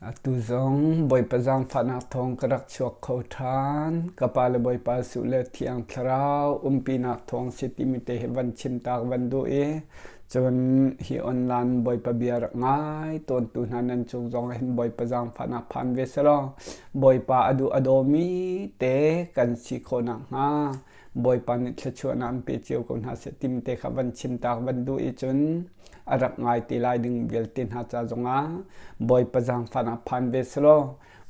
Atu zong Bawipa zaangfahnak thawng ka rak chuak kho ṭhan. Ka pa le Bawipa Jesuh le Thiang Thlarau umpinak thawng si timi te hi van chim tak van duh i cun hi online Bawipa bia rak ngai tawntu hna nan cung zong hin Bawipa zaangfahnak phan ve selaw Bawipa a duh a dawmi te kan si khawh nakhnga Bawipa nih thluachuahnak an pe cio ko hna seh timi te kha van chim tak van duh i cun a rak ngai te lai ding vialte hna ca zongah Bawipa zaangfahnak phan ve selaw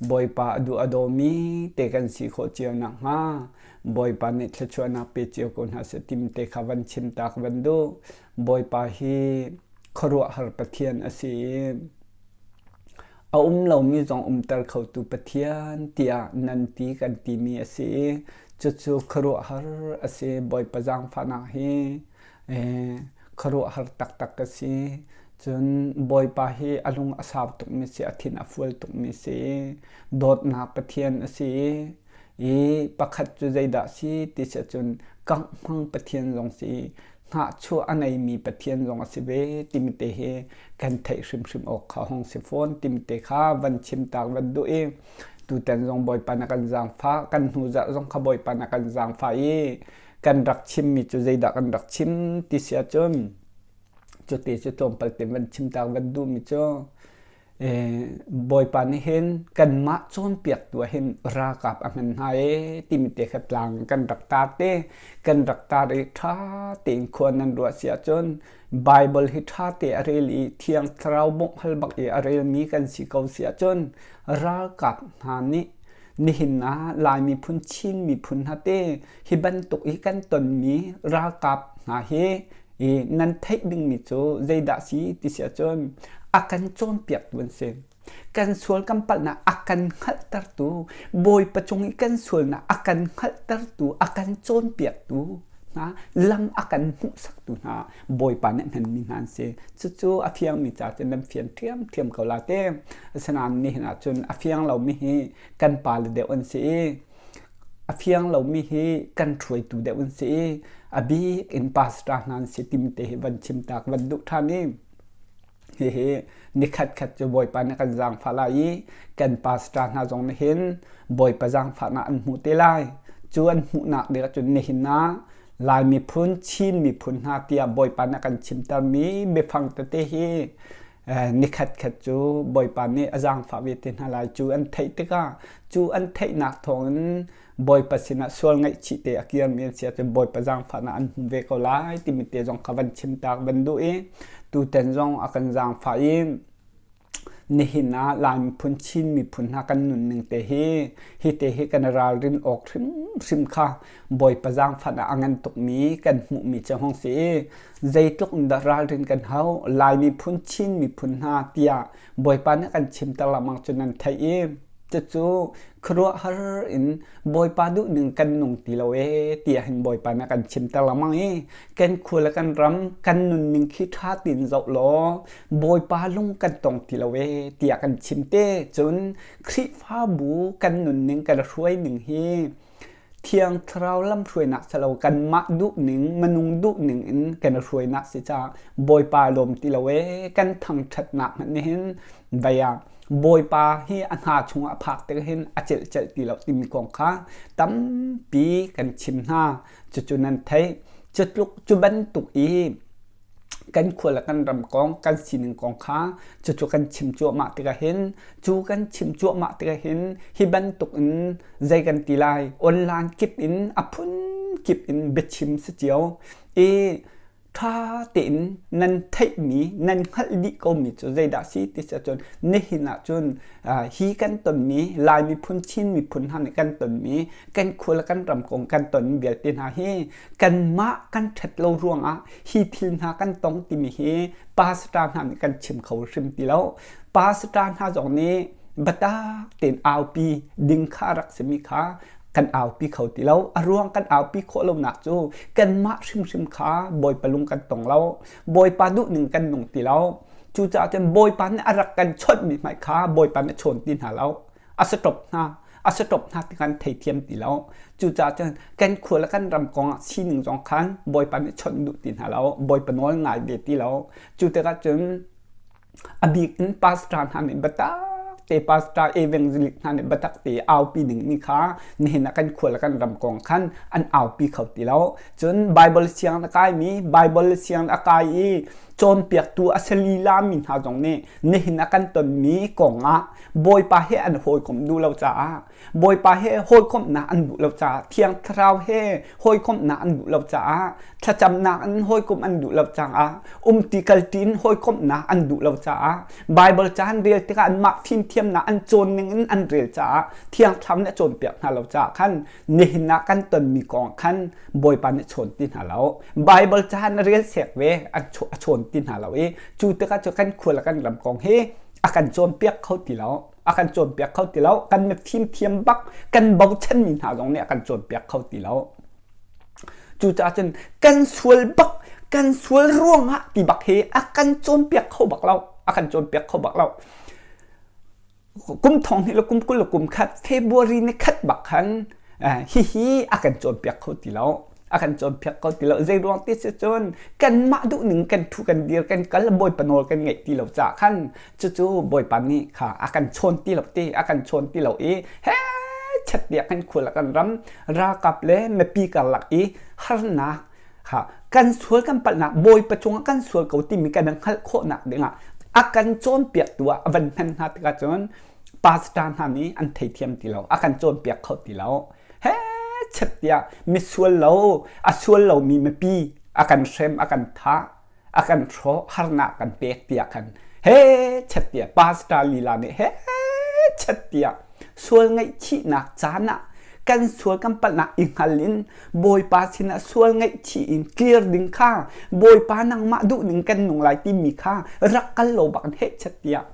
Bawipa a duh a dawmi te kan si khawh cio nakhnga Bawipa nih thluachuahnak pe cio ko hna seh timi te kha van chim tak van duh. Bawipa hi khuaruahhar Pathian a si i a um lomi zong umter khotu Pathian tiah nan ti kan timi a si i cucu khuaruahhar a si. Bawipa zaangfahnak hi khuaruahhar taktak a si. Cun Bawipa hi a lung a sau tukmi si, a thin a fual tukmi si, dawtnak Pathian a si i pakhat cu zeidah si ti si ahcun kangh hmang Pathian zong si, hnahchuah a ngeimi Pathian zong a si ve timi te hi kan theih hrimhrim awk kha hong si fawn timi te kha van chim tak van duh i tutan zong Bawipa na kan zaangfah kan hnu zarh zong kha Bawipa na kan zaangfah i kan rak chimmi cu zeidah kan rak chim ti si ahcun cuti cu tlawmpal te van chim tak van duhmi cu Bawipa nih hin kanmah cawnpiaktu ah hin ralkap a hman hna ee timi te kha tlang kan rak tar te kan rak tar i ṭha tein khua nan ruah si ahcun Bible hi ṭha te a rel i Thiang Thlarau bawmh hal bak i a relmi kan si ko si ahcun ralkap hna nih nihin ah Lai miphun Chin miphun hna te hi bantuk i kan tonmi ralkap hna hi i nan theih dingmi cu zeidah si ti si ahcun a kan cawnpiaktu an si. Kan sual kan palhnak a kan hngalhtertu, Bawipa cung i kan sualnak a kan hngalhtertu, a kan cawnpiaktu hna, lam a kan hmuhsaktu hna Bawipa nih hmanmi hna an si. Cucu a fiangmi ca cu nan fian ṭhiamṭhiam ko la te. Asinain nihin ahcun a fiang lomi hi kan pale deuh an si i a fiang lomi hi kan hruaitu deuh an si i a bik in pastor hna an si timi te hi van chim tak van duh ṭhan i hihi nikhat khat cu Bawipa nih kan zaangfah lai i kan pastor hna zong nih hin Bawipa zaangfahnak an hmu te lai. Cu an hmuhnak ding ahcun nihin ah Lai miphun, Chin miphun hna tiah Bawipa nih a kan chimtermi biafang tete hi nikhat khat cu Bawipa nih a zaangfah ve te hna lai. Cu an theih tikah cu an theihnak thawngin Bawipa sinah sual ngaihchih te a kirmi an si ahcun Bawipa zaangfahnak an hmu ve ko lai timi te zong kha van chim tak van duh i tutan zong a kan zaangfah i nihin ah Lai miphun Chin miphun hna kan nunning te hi hi te hi kan ralrin awk hrimhrim kha Bawipa zaangfahnak a ngan tukmi kan hmuhmi cu hong si i zeitluk in dah ralrin kan hau Lai miphun Chin miphun hna tiah Bawipa nih kan chimter lengmang cu nan theih i cucu khuaruahhar in Bawipa duhning kan nung ti lo ee tiah hin Bawipa nih a kan chimter lengmang i kan khua le kan ram kan nunning khi ṭha tein zoh law Bawipa lung kan tong ti lo ee tiah kan chim te cun Khrihfabu kan nunning kan hruaining hi Thiang Thlarau lamhruainak si lo kanmah duhning minung duhning in kan hruainak si caah Bawipa lawm ti lo ee kan thangṭhatnak hmanh nih hin vei ah Bawipa hi a hna chungah a phak tik hin a celhcelh ti lo timi kong kha tampi kan chim hna cucu nan theih cu tluk cu bantuk i kan khua le kan ram kong kan sining kong kha cucu kan chim cuahmah tikah hin cu kan chim cuahmah tikah hin hi bantuk in zei kan ti lai online kip in a phun kip in biachim si cio i ṭha tein nan theihmi nan hngalh dih komi cu zeidah si ti si ahcun nihin ahcun hi kan tonmi Lai miphun Chin miphun hna nih kan tonmi kan khua le kan ram kong kan tonmi vialte hna hi kanmah kan ṭhat lo ruangah hi thil hna kan tong timi hi pastor hna nih kan chim kho hrim ti lo. Pastor hna zong nih biatak tein aupi ding kha a rak simi kha kan aupi kho ti lo. A ruang kan aupi khawh lonak cu kanmah hrimhrim kha Bawipa lung kan tong lo. Bawipa duhning kan nung ti lo. Cucaah cun Bawipa nih a rak kan chawnhmi hmai kha Bawipa nih a chawn ti hna lo. A stop hna. A stop hna ti kan theithiam ti lo. Cucaah cun kan khua le kan ram kong ah sining zong khan Bawipa nih chawnh duh ti hna lo. Bawipa nawl ngai ve ti lo. Cu tikah cun a bik in pastor hna nih biatak. te pastor evangelist hna nih biatak te aupi ding mi kha nihin ah kan khual kan ram kong khan an aupi kho ti lo. Cun Bible siang a kaimi Bible siang a kai i cawnpiaktu a si lila mi hna zong nih nihin ah kan tonmi kong ah Bawipa he an hawikom duh lo caah Bawipa he hawikomhnak an duh lo caah Thiang Thlarau he hawikomhnak an duh lo caah thlacamnak in hawikomh an duh lo caah umti kalti in hawikomhnak an duh lo caah Bible ca an rel tikah anmah fimthiamnak an cawn ning in an rel caah Thiang Thlarau nih a cawnpiak hna lo caah khan nihin ah kan tonmi kong khan Bawipa nih chawn ti hna lo. Bible ca an rel sek ve a chawn ti hna lo i cu tikah cu kan khua le kan ram kong hi a kan cawnpiak kho ti lo. A kan cawnpiak kho ti lo. Kan mifim thiam bak kan bochanmi hna zong nih a kan cawnpiak kho ti lo. Cucaah cun kan sual bak kan sual ruangah ti bak hi a kan cawnpiak kho bak lo. A kan cawnpiak kho bak lo. Kum thong hnih le kum 20 le kum khat February ni khat bak khan hihi a kan cawnpiak kho ti lo. A kan cawnpiak kho ti lo. Zei ruang ti si cun kanmah duhning kan thu kan dir kan kal Bawipa nawl kan ngaih ti lo caah khan cucu Bawipa nih kha a kan chawn ti lo ti a kan chawn ti lo i he chet tiah kan khual kan ram ralkap le mipi karlak i harnak kha kan sual kan palhnak Bawipa cungah kan sual ko timi kan hngalh khawhnak dingah a kan cawnpiaktu ah a van hman hna tikah cun pastor hna nih an theithiam ti lo a kan cawnpiak kho ti lo he chet tiah misual lo a sual lomi mipi a kan hrem a kan thah a kan hrawh harnak kan pek tiah khan he chet tiah pastor lila nih he chet tiah sual ngaihchihnak caan ah kan sual kan palhnak i hngal in Bawipa sinah sual ngaihchih in clear ding kha Bawipa nangmah duh ning kan nung lai timi kha rak kal lo bak in heh chet tiah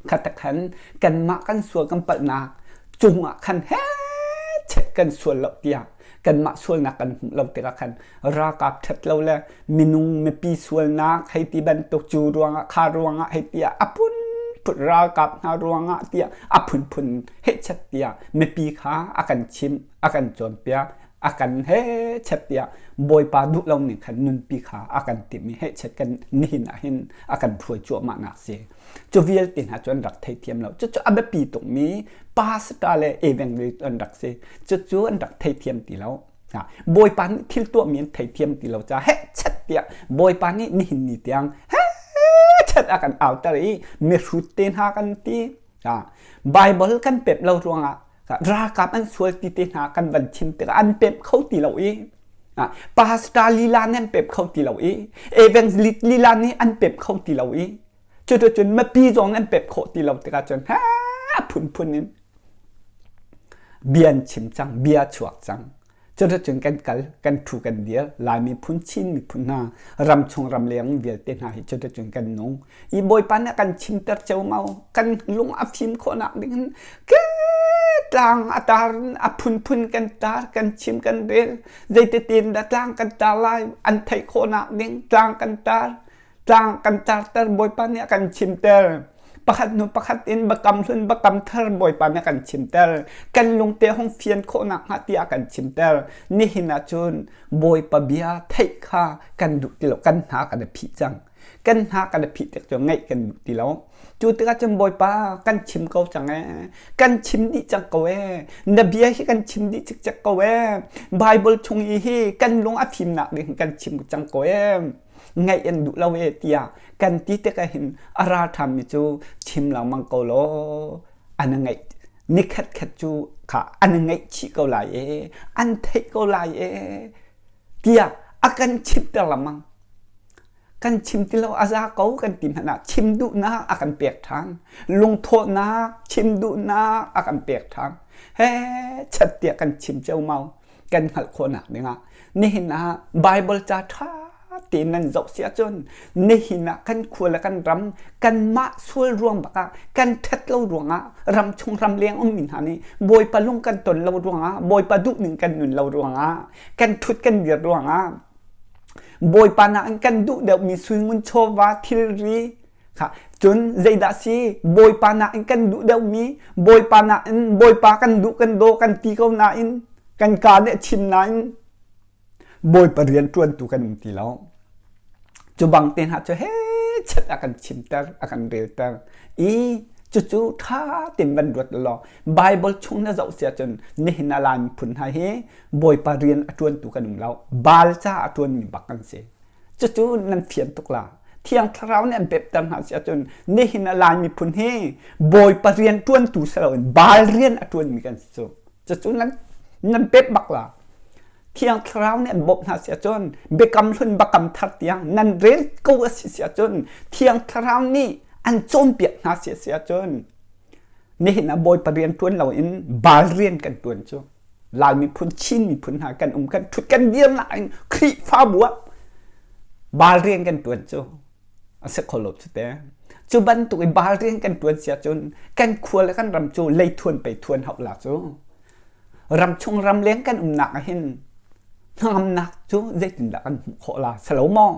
khatakhan kanmah kan sual kan palhnak cungah khan he chet kan sual lo tiah kanmah sualnak kan hmuh lo tikah khan ralkap ṭhat lo le minung mipi sualnak hei ti bantuk cu ruangah kha ruangah hei tiah a phunphun ralkap hna ruangah tiah a phunphun hehchet tiah mipi kha a kan chimh a kan cawnpiak a kan hehchet tiah Bawipa duh lo ning khan nunpi kha a kan timh i hehchet kan nihin ah hin a kan hruai cuahmah nak si cu vialte hna cu an rak theithiam lo cucu a biapi tukmi pastor le evangelist an rak si cucu an rak theithiam ti lo Bawipa nih thil tuahmi an theithiam ti lo caah hehchet tiah Bawipa nih nihin ni tiang hehchet a kan auter i mihrut te hna kan ti. Bible kan pemh lo ruangah ralkap an sual ti te hna kan van chim tikah an pemh kho ti lo i pastor lila nih an pemh kho ti lo i evangelist lila nih an pemh kho ti lo i cuticun mipi zong an pemh khawh ti lo tikah cun ha phunphun in Bia an chim cang, bia a chuak cang. Cuticun kan kal, kan ṭhu, kan dir. Lai miphun, Chin miphun hna, ramchung ramleng vialte hna hi cuticun kan nung. I Bawipa nih a kan chimter ceumau. Kan lung a fim khawhnak ding hin ke tlang a tar in a phunphun kan tar, kan chim, kan rel. Zeititin dah tlang kan tar lai, an theih khawhnak ding tlang kan tar. Tlang kan carter Bawipa nih a kan chimter. Pakhat hnu pakhat in biakam hlun biakam thar Bawipa nih a kan chimter. Kan lungte hung fian khawhnak hnga tiah a kan chimter. Nihin ah cun Bawipa bia theih kha kan duh ti lo. Kan hna kan i phih cang. Kan hna kan i phih tik cu ngaih kan duh ti lo. Cu tikah cun Bawipa kan chim ko cang ee. Kan chim dih cang ko ee. Na bia hi kan chim dih cikcek ko ee. Bible chung i hi kan lung a fimnak ding kan chim cang ko ee. Ngaih an duh lo e tiah kan ti tikah hin a ra ṭhanmi cu chim lengmang ko law an ngaih nikhat khat cu kha an ngaihchih ko lai e an theih ko lai e tiah a kan chimter lengmang. Kan chim ti lo a za ko kan ti hmanh ah chim duhnak a kan pek ṭhan. Lungthawhnak chim duhnak a kan pek ṭhan. He chat tiah kan chim ceumau. Kan hngalh khawhnak dingah nihin ah Bible ca ṭha tein nan zoh si ahcun nihin ah kan khua le kan ram kanmah sual ruang bakah kan ṭhat lo ruangah ramchung ramleng ummi hna nih Bawipa lung kan ton lo ruangah Bawipa duhning kan nun lo ruangah kan ṭhut kan dir ruangah Bawipa nakin kan duh deuhmi suingun chawva thilri Kha cun zeidah si Bawipa nakin kan duh deuhmi Bawipa nakin Bawipa kan duh kan daw kan ti ko nain kan kaa nih a chim nain Bawipa rian ṭuantu kan um ti lo. Cu bang te hna cu he chet a kan chimter a kan relter i. Cucu ṭha tein van ruat law Bible chung na zoh si ahcun nihin ah Lai miphun hna hi Bawipa rian a ṭuantu kan um lo. Baal ca a ṭuanmi bak kan si. Cucu nan fian tuk la. Thiang Thlarau nih an pepter hna si ahcun nihin ah Lai miphun hi Bawipa rian ṭuantu si loin Baal rian a ṭuanmi kan si cu. Cucu nan nan pep bak la. Thiang Thlarau nih an bawmh hna si ahcun biakam hlun biakam thar tiang nan rel ko a si si ahcun Thiang Thlarau nih an cawnpiak hna si a si ahcun nihin ah Bawipa rian ṭuan loin Baal rian kan ṭuan cu Lai miphun Chin miphun hna kan um kan ṭhut kan dirnak in Khrihfabu ah Baal rian kan ṭuan cu a si kho lo cu te. Cu bantuk i Baal rian kan ṭuan si ahcun kan khua le kan ram cu leithuan pei thuan hauh la cu. Ramchung ramleng kan umnak ah hin hnangamnak cu zeitindah kan hmuh khawh la si lo maw?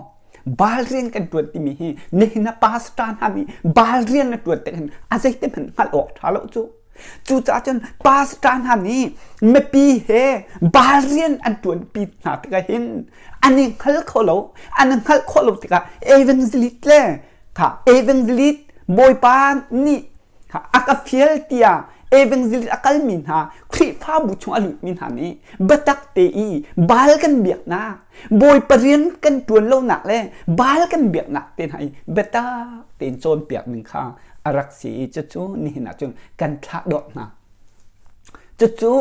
Baal rian kan ṭuan timi hi nihin ah pastor hna nih Baal rian na ṭuan tik hin a zeite hmanh hngalh awk ṭha lo cu. Cucaah cun pastor hna nih mipi he Baal rian an ṭuanpi hna tikah hin an i hngal kho lo. An i hngalh khawh lo tikah evangelist le kha evangelist Bawipa nih a ka fial tiah evangelist a kalmi hna Khrihfabu chung a lutmi hna nih biatak te i Baal kan biaknak Bawipa rian kan ṭuan lonak le Baal kan biaknak te hna i biatak tein cawnpiak ning kha a rak si i cucu nihin ah cun kan thlah dawt hna. Cucu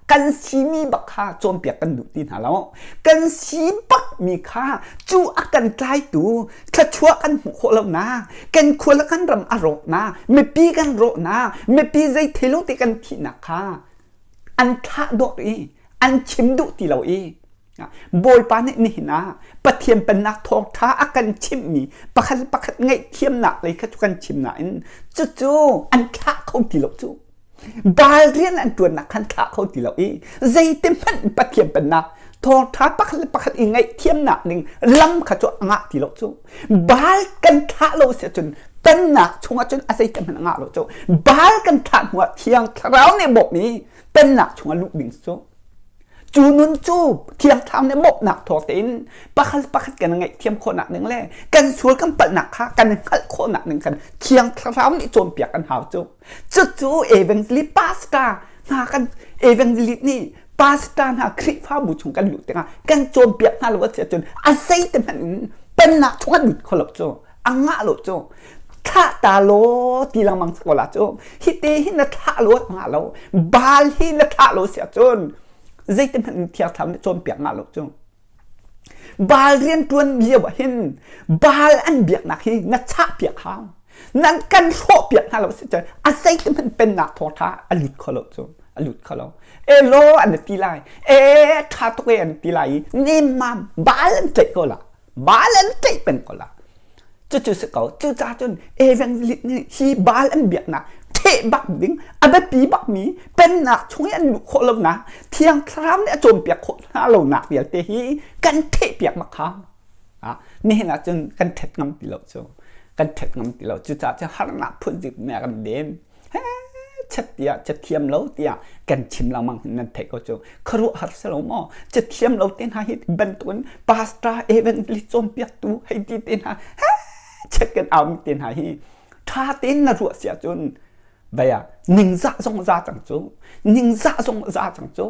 kan simi bak kha cawnpiak kan duh ti hna lo. Kan si bakmi kha cu a kan tlaitu thluachuah kan hmuh khawh lonak, kan khua le kan ram a rawknak, mipi kan rawhnak, mipi zei thei lo te kan thihnak kha an thlah dawh i an chim duh ti lo i Bawipa nih nihin ah Pathian pennak thawngṭha a kan chimhmi pakhat le pakhat ngaihthiamnak lei kha cu kan chim nain cucu an thlah kho ti lo cu. Baal rian an ṭuannak khan thlah kho ti lo i zeiti hmanh Pathian pennak thawngṭha pakhat le pakhat i ngaihthiamnak ding lam kha cu a ngah ti lo cu. Baal kan thlah lo si ahcun pennak chungah cun a zeiti hmanh a ngah lo cu. Baal kan thlah hnuah Thiang Thlarau nih bawmh i pennak chungah luh ding cu. Cu nun cu Thiang Thlarau nih bawmhnak thawng tein pakhat pakhat kan ngaihthiam khawhnak ding le kan sual kan palhnak kha kan hngalh khawhnak ding khan Thiang Thlarau nih cawnpiak kan hau cu. Cucu evangelist pastor hna kan evangelist nih pastor hna Khrihfabu chung kan luh tikah kan cawnpiak hna lo a si ahcun a zeite hmanh in pennak chung an lut kho lo cu a ngah lo cu thlah ta law ti lengmang ko la cu hi te hi na thlah lo a ngah lo baal hi na thlah lo si ahcun zeite hmanh in Thiang Thlarau nih cawnpiak ngah lo cu Baal rianṭuan lio ah hin Baal an biaknak hi na chahpiak hau. Nan kan hrawhpiak hna lo si cun a zeiti hmanh pennak thawngṭha a lut kho lo cu a lut kho lo. Elaw an ti lai, e ṭha tuk e an ti lai i nemmam Baal an tlaih ko la. Baal an tlaih peng ko la. Cucu si ko. Cucaah cun evangelist nih hi Baal an biaknak theh bak ding a biapi bakmi pennak chung i an luh khawh lonak Thiang Thlarau nih a cawnpiak khawh hna lonak vialte hi kan thehpiak bak hau. Ah, nihin ah cun kan ṭhet ngam ti lo cu. Kan ṭhet ngam ti lo. Cucaah cun harnak phun zik nih a kan den. Chet tiah cathiam lo tiah kan chim lengmang hin nan theih ko cu khuaruahhar si lo maw cathiam lo te hna hi bantukin pastor evangelist cawnpiaktu hei ti te hna chet kan au mi te hna hi ṭha tein na ruah si ahcun baya ningzah zong za cang cu ningzah zong za cang cu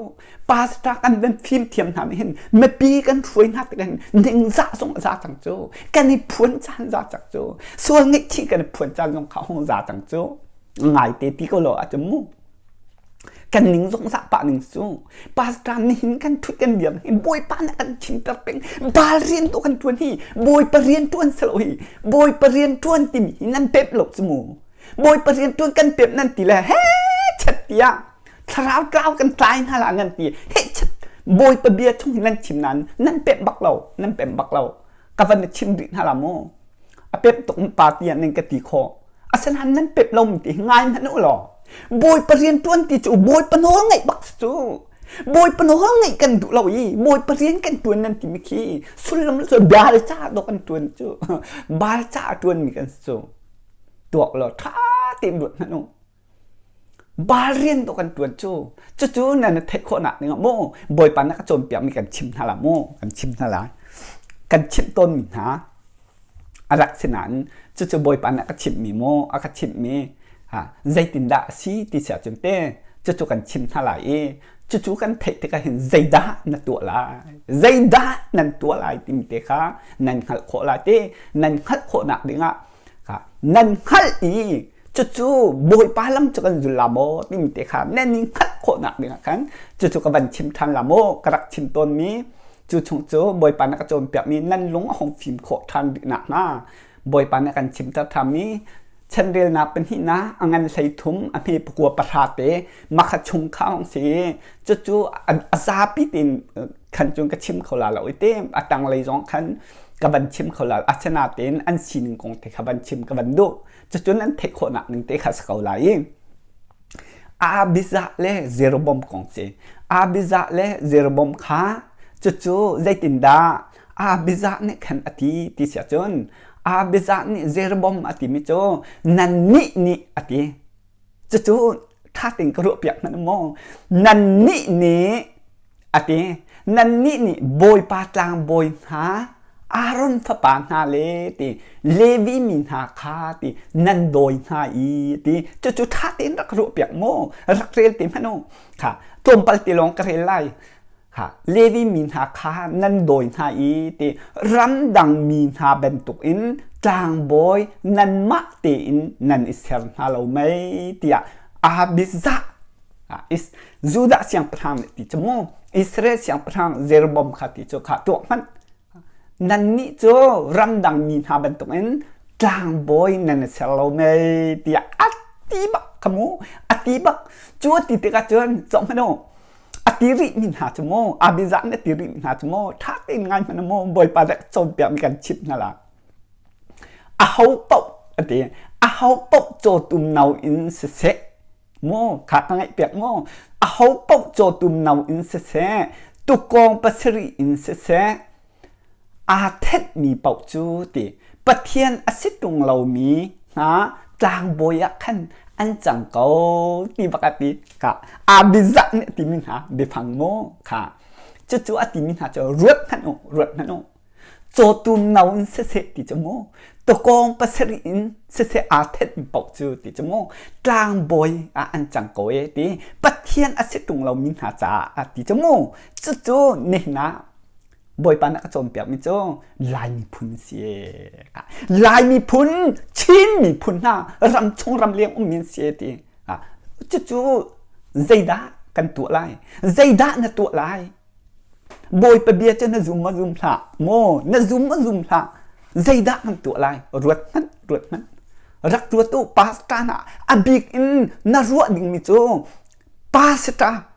pastor kan van fim thiam hna nih hin mipi kan hruai hna tik hin ningzah zong za cang cu kan i phuan caan za cang cu sual ngeihchih kan i phuan caan zong kha hung za cang cu ngaite ti ko lo ahcun mu kan ning zong zah pah ning cu pastor nihin kan thut kan diam hi bawipa nih kan chimter peng baal rian tu kan tuan hi bawipa rian tuan selo hi bawipa rian tuan timi hi nan pep lo cu mu bawipa rian tuan kan pep nan ti le he chet tiah thlarau tlau kan tlai hna la nan ti he chet bawipa bia chung hi nan chim nan nan pep bak lo nan pep bak lo ka van chim rih hna la mu a pep tuk pa tiah nan ka ti khawh asinain nan pep lomi ti hi ngai hmanh u law Bawipa rian ṭuan ti cu Bawipa nawl ngaih bak cu Bawipa nawl ngaih kan duh lo i Bawipa rian kan ṭuan nan timi khi sullam cu baal ca dawh kan ṭuan cu baal ca a ṭuanmi kan si cu tuak law ṭha tein ruat hmanh u Baal rian dawh kan ṭuan cu cucu nan theih khawhnak dingah maw Bawipa na ka cawnpiakmi kan chim hna la maw kan chim hna lai kan chimh tawnmi hna a rak si nain cucu Bawipa nih a ka chimhmi maw a ka chimhmi Zeitindah a si ti si ahcun te cucu kan chim hna lai i cucu kan theih tikah hin zeidah na tuah lai, zeidah nan tuah lai timi te kha nan hngalh khawh lai te. Nan hngalh khawhnak dingah nan hngalh i cucu Bawipa lam cu kan zul la maw timi te kha nan i hngalh khawhnak dingah khan cucu ka van chim ṭhan la maw. Ka rak chim tawnmi cu chung cu Bawipa nih a ka cawnpiakmi nan lung a hung fim khawh ṭhan rih nakhnga Bawipa nih a kan chimter ṭhanmi chanrelnak pahnihnak a ngan 13 a hme pakua pahra te makha chung kha hong si. Cucu a zapi tein khan cun ka chim kho la lo i te a tanglei zong khan ka van chim kho la. Asinain an sining kong te kha van chim ka van duh. Cucun an theih khawhnak ning te kha si ko lai i Abijah le Jeroboam kong si. Abijah le Jeroboam kha cucu zeitindah Abijah nih khan a ti ti si ahcun Abijah nih Jeroboam a timi cu nannih nih a ti. Cucu ṭha tein ka ruahpiak hmanh maw? Nannih nih a ti. Nannih nih Bawipa tlangbawi hna Aaron fapa hna le ti Levi mi hna kha ti nan dawi hna i ti. Cucu ṭha tein rak ruahpiak maw? Rak rel te hmanh u. Kha tlawmpal te lawng ka rel lai. Kha Levi mi hna kha nan dawi hna i ti ramdang mi hna bantukin tlangbawi nanmah tein nan i ser hna lo mei tiah Abijah Judah siangpahrang nih ti cu mu Israel siangpahrang Jeroboam kha ti cu kha tuah hmanh nannih cu ramdang mi hna bantukin tlangbawi nan i ser lo mei tiah a ti bak kha mu a ti bak. Cu a ti tikah cun zoh hmanh u, a ti rih mi hna cu mu Abijah nih a ti rih mi hna cu mu ṭha tein ngai hmanh mu, Bawipa dah cawnpiak mi kan chimh hna la. Aho paoh a ti, aho paoh cawtum no in siseh mu kha ka ngaihpiak mu, aho paoh cawtum no in siseh tukawng pasarih in siseh aa thenhmi paoh cu ti Pathian a si ṭung lomi hna tlangbawi ah khan an cang ko ti bak a ti kha. Abijah nih a timi hna biafang mu kha. Cucu a timi hna cu ruat hmanh u, ruat hmanh u. Cawtum no in siseh ti cu mu, tukawng pasarih in siseh aa thenhmi paoh cu ti cu mu tlangbawi ah an cang ko e ti Pathian a si ṭung lomi hna caah a ti cu mu. Cucu nihin ah Bawipa nih a ka cawnpiakmi cu Lai miphun si. Lai miphun, Chin miphun hna ramchung ramleng ummi an si ti. Cucu zeidah kan tuah lai? Zeidah na tuah lai? Bawipa bia cu na zum maw zum hlah? Maw na zum maw zum hlah? Zeidah kan tuah lai? Ruat hmanh, ruat hmanh. Rak ruat u, pastor hna a bik in na ruah dingmi cu pastor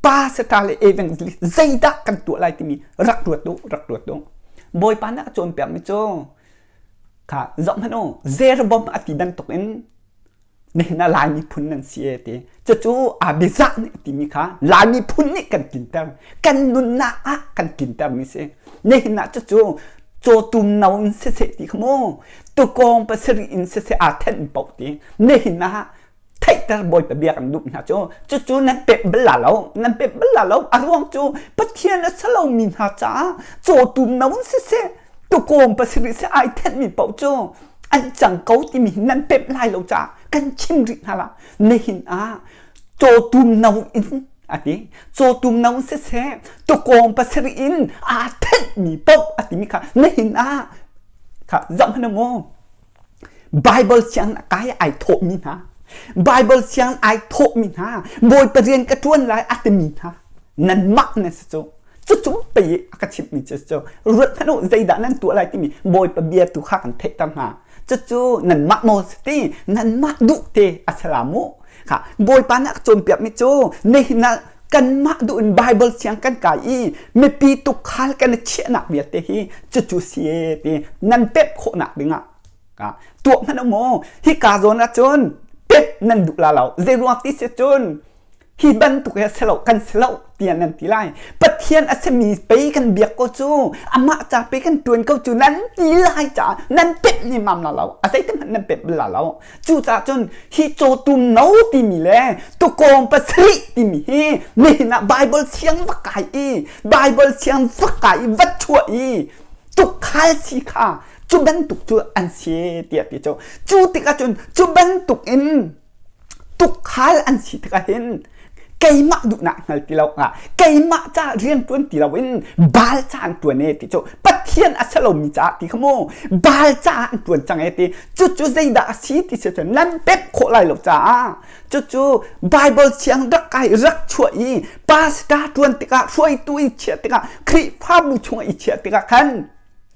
pastor le evangelist zeidah kan tuah lai timi rak ruat u, rak ruat u. Bawipa nih a cawnpiakmi cu kha zoh hmanh u, Jeroboam a ti bantuk in nihin ah Lai miphun nan si e ti. Cucu Abijah nih a timi kha Lai miphun nih kan tlinter, kan nunnak ah kan tlintermi si. Nihin ah cucu cawtum no in siseh ti kha mu, tukawng pasarih in siseh aa thenh paoh ti. Nihin ah theihter Bawipa bia kan duh hna cu cucu nan pek bal la lo, nan pek bal la lo. A ruang cu Pathian a si lomi hna caah cawtum no in siseh tukawm pasarih seh ai thenhmi paoh cu an cang ko timi hi nan pemh lai lo caah kan chim rih hna la. Nihin ah cawtum no in a ti, cawtum no in siseh tukawm pasarih in aa thenhmi paoh a timi kha nihin ah kha zoh hmanh mu. Bible siang kai ai thawhmi hna, Bible siang ai thawhmi hna, Bawipa rian ka ṭuan lai a timi hna nanmah nan si cu. Cucu pei a ka chimhmi cu cu ruat hmanh u, zeidah nan tuah lai timi Bawipa bia tu kha kan theihter hna. Cucu nanmah nawl si ti, nanmah duh te a si la mu. Kha Bawipa nih a ka cawnpiakmi cu nihin ah kanmah duh in Bible siang kan kai i mipi tukhal kan i chiahnak vialte hi cucu si e ti nan pemh khawhnak dingah tuah hmanh u mu. Hika zawn ah cun pemh nan duh la lo. Zeiruang ti si cun hi bantuk hi si lo kan si lo tiah nan ti lai. Pathian a simi pei kan biak ko cu, amah ca pei kan ṭuan ko cu nan ti lai caah nan pemh ni mam la lo. A zeitin hmanh nan pemh bal la lo. Cucaah cun hi cawtum no timi le tukawng pasarih timi hi nihin ah Bible siang va kai i Bible siang va kai i va chuah i tukhal si kha cu bantuk cu an si tiah ti cu. Cu tikah cun cu bantuk in. Tukhal an si tikah hin keimah duhnak hngal ti lo ah keimah ca rian ṭuan ti loin Baal ca an ṭuan e ti cu Pathian a si lomi caah ti kha mu Baal caah an ṭuan cang e ti cucu zeidah a si ti si cun nan pemh khawh lai lo caah cucu Bible siang rak kai rak chuah i pastor ṭuan tikah hruaitu i chiah tikah Khrihfabu chung i chiah tikah khan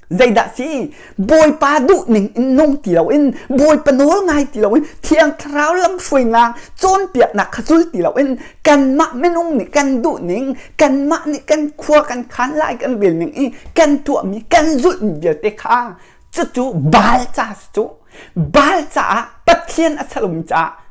Zeidah si? Bawipa duhning in nung ti loin, Bawipa nawl ngai ti loin, Thiang Thlarau lamhruainak, cawnpiaknak kha zul ti loin, kanmah minung nih kan duhning, kanmah nih kan khua kan khan lai kan rel ning i kan tuahmi, kan zulhmi vialte kha cucu Baal ca si cu. Baal caah Pathian a salomi caah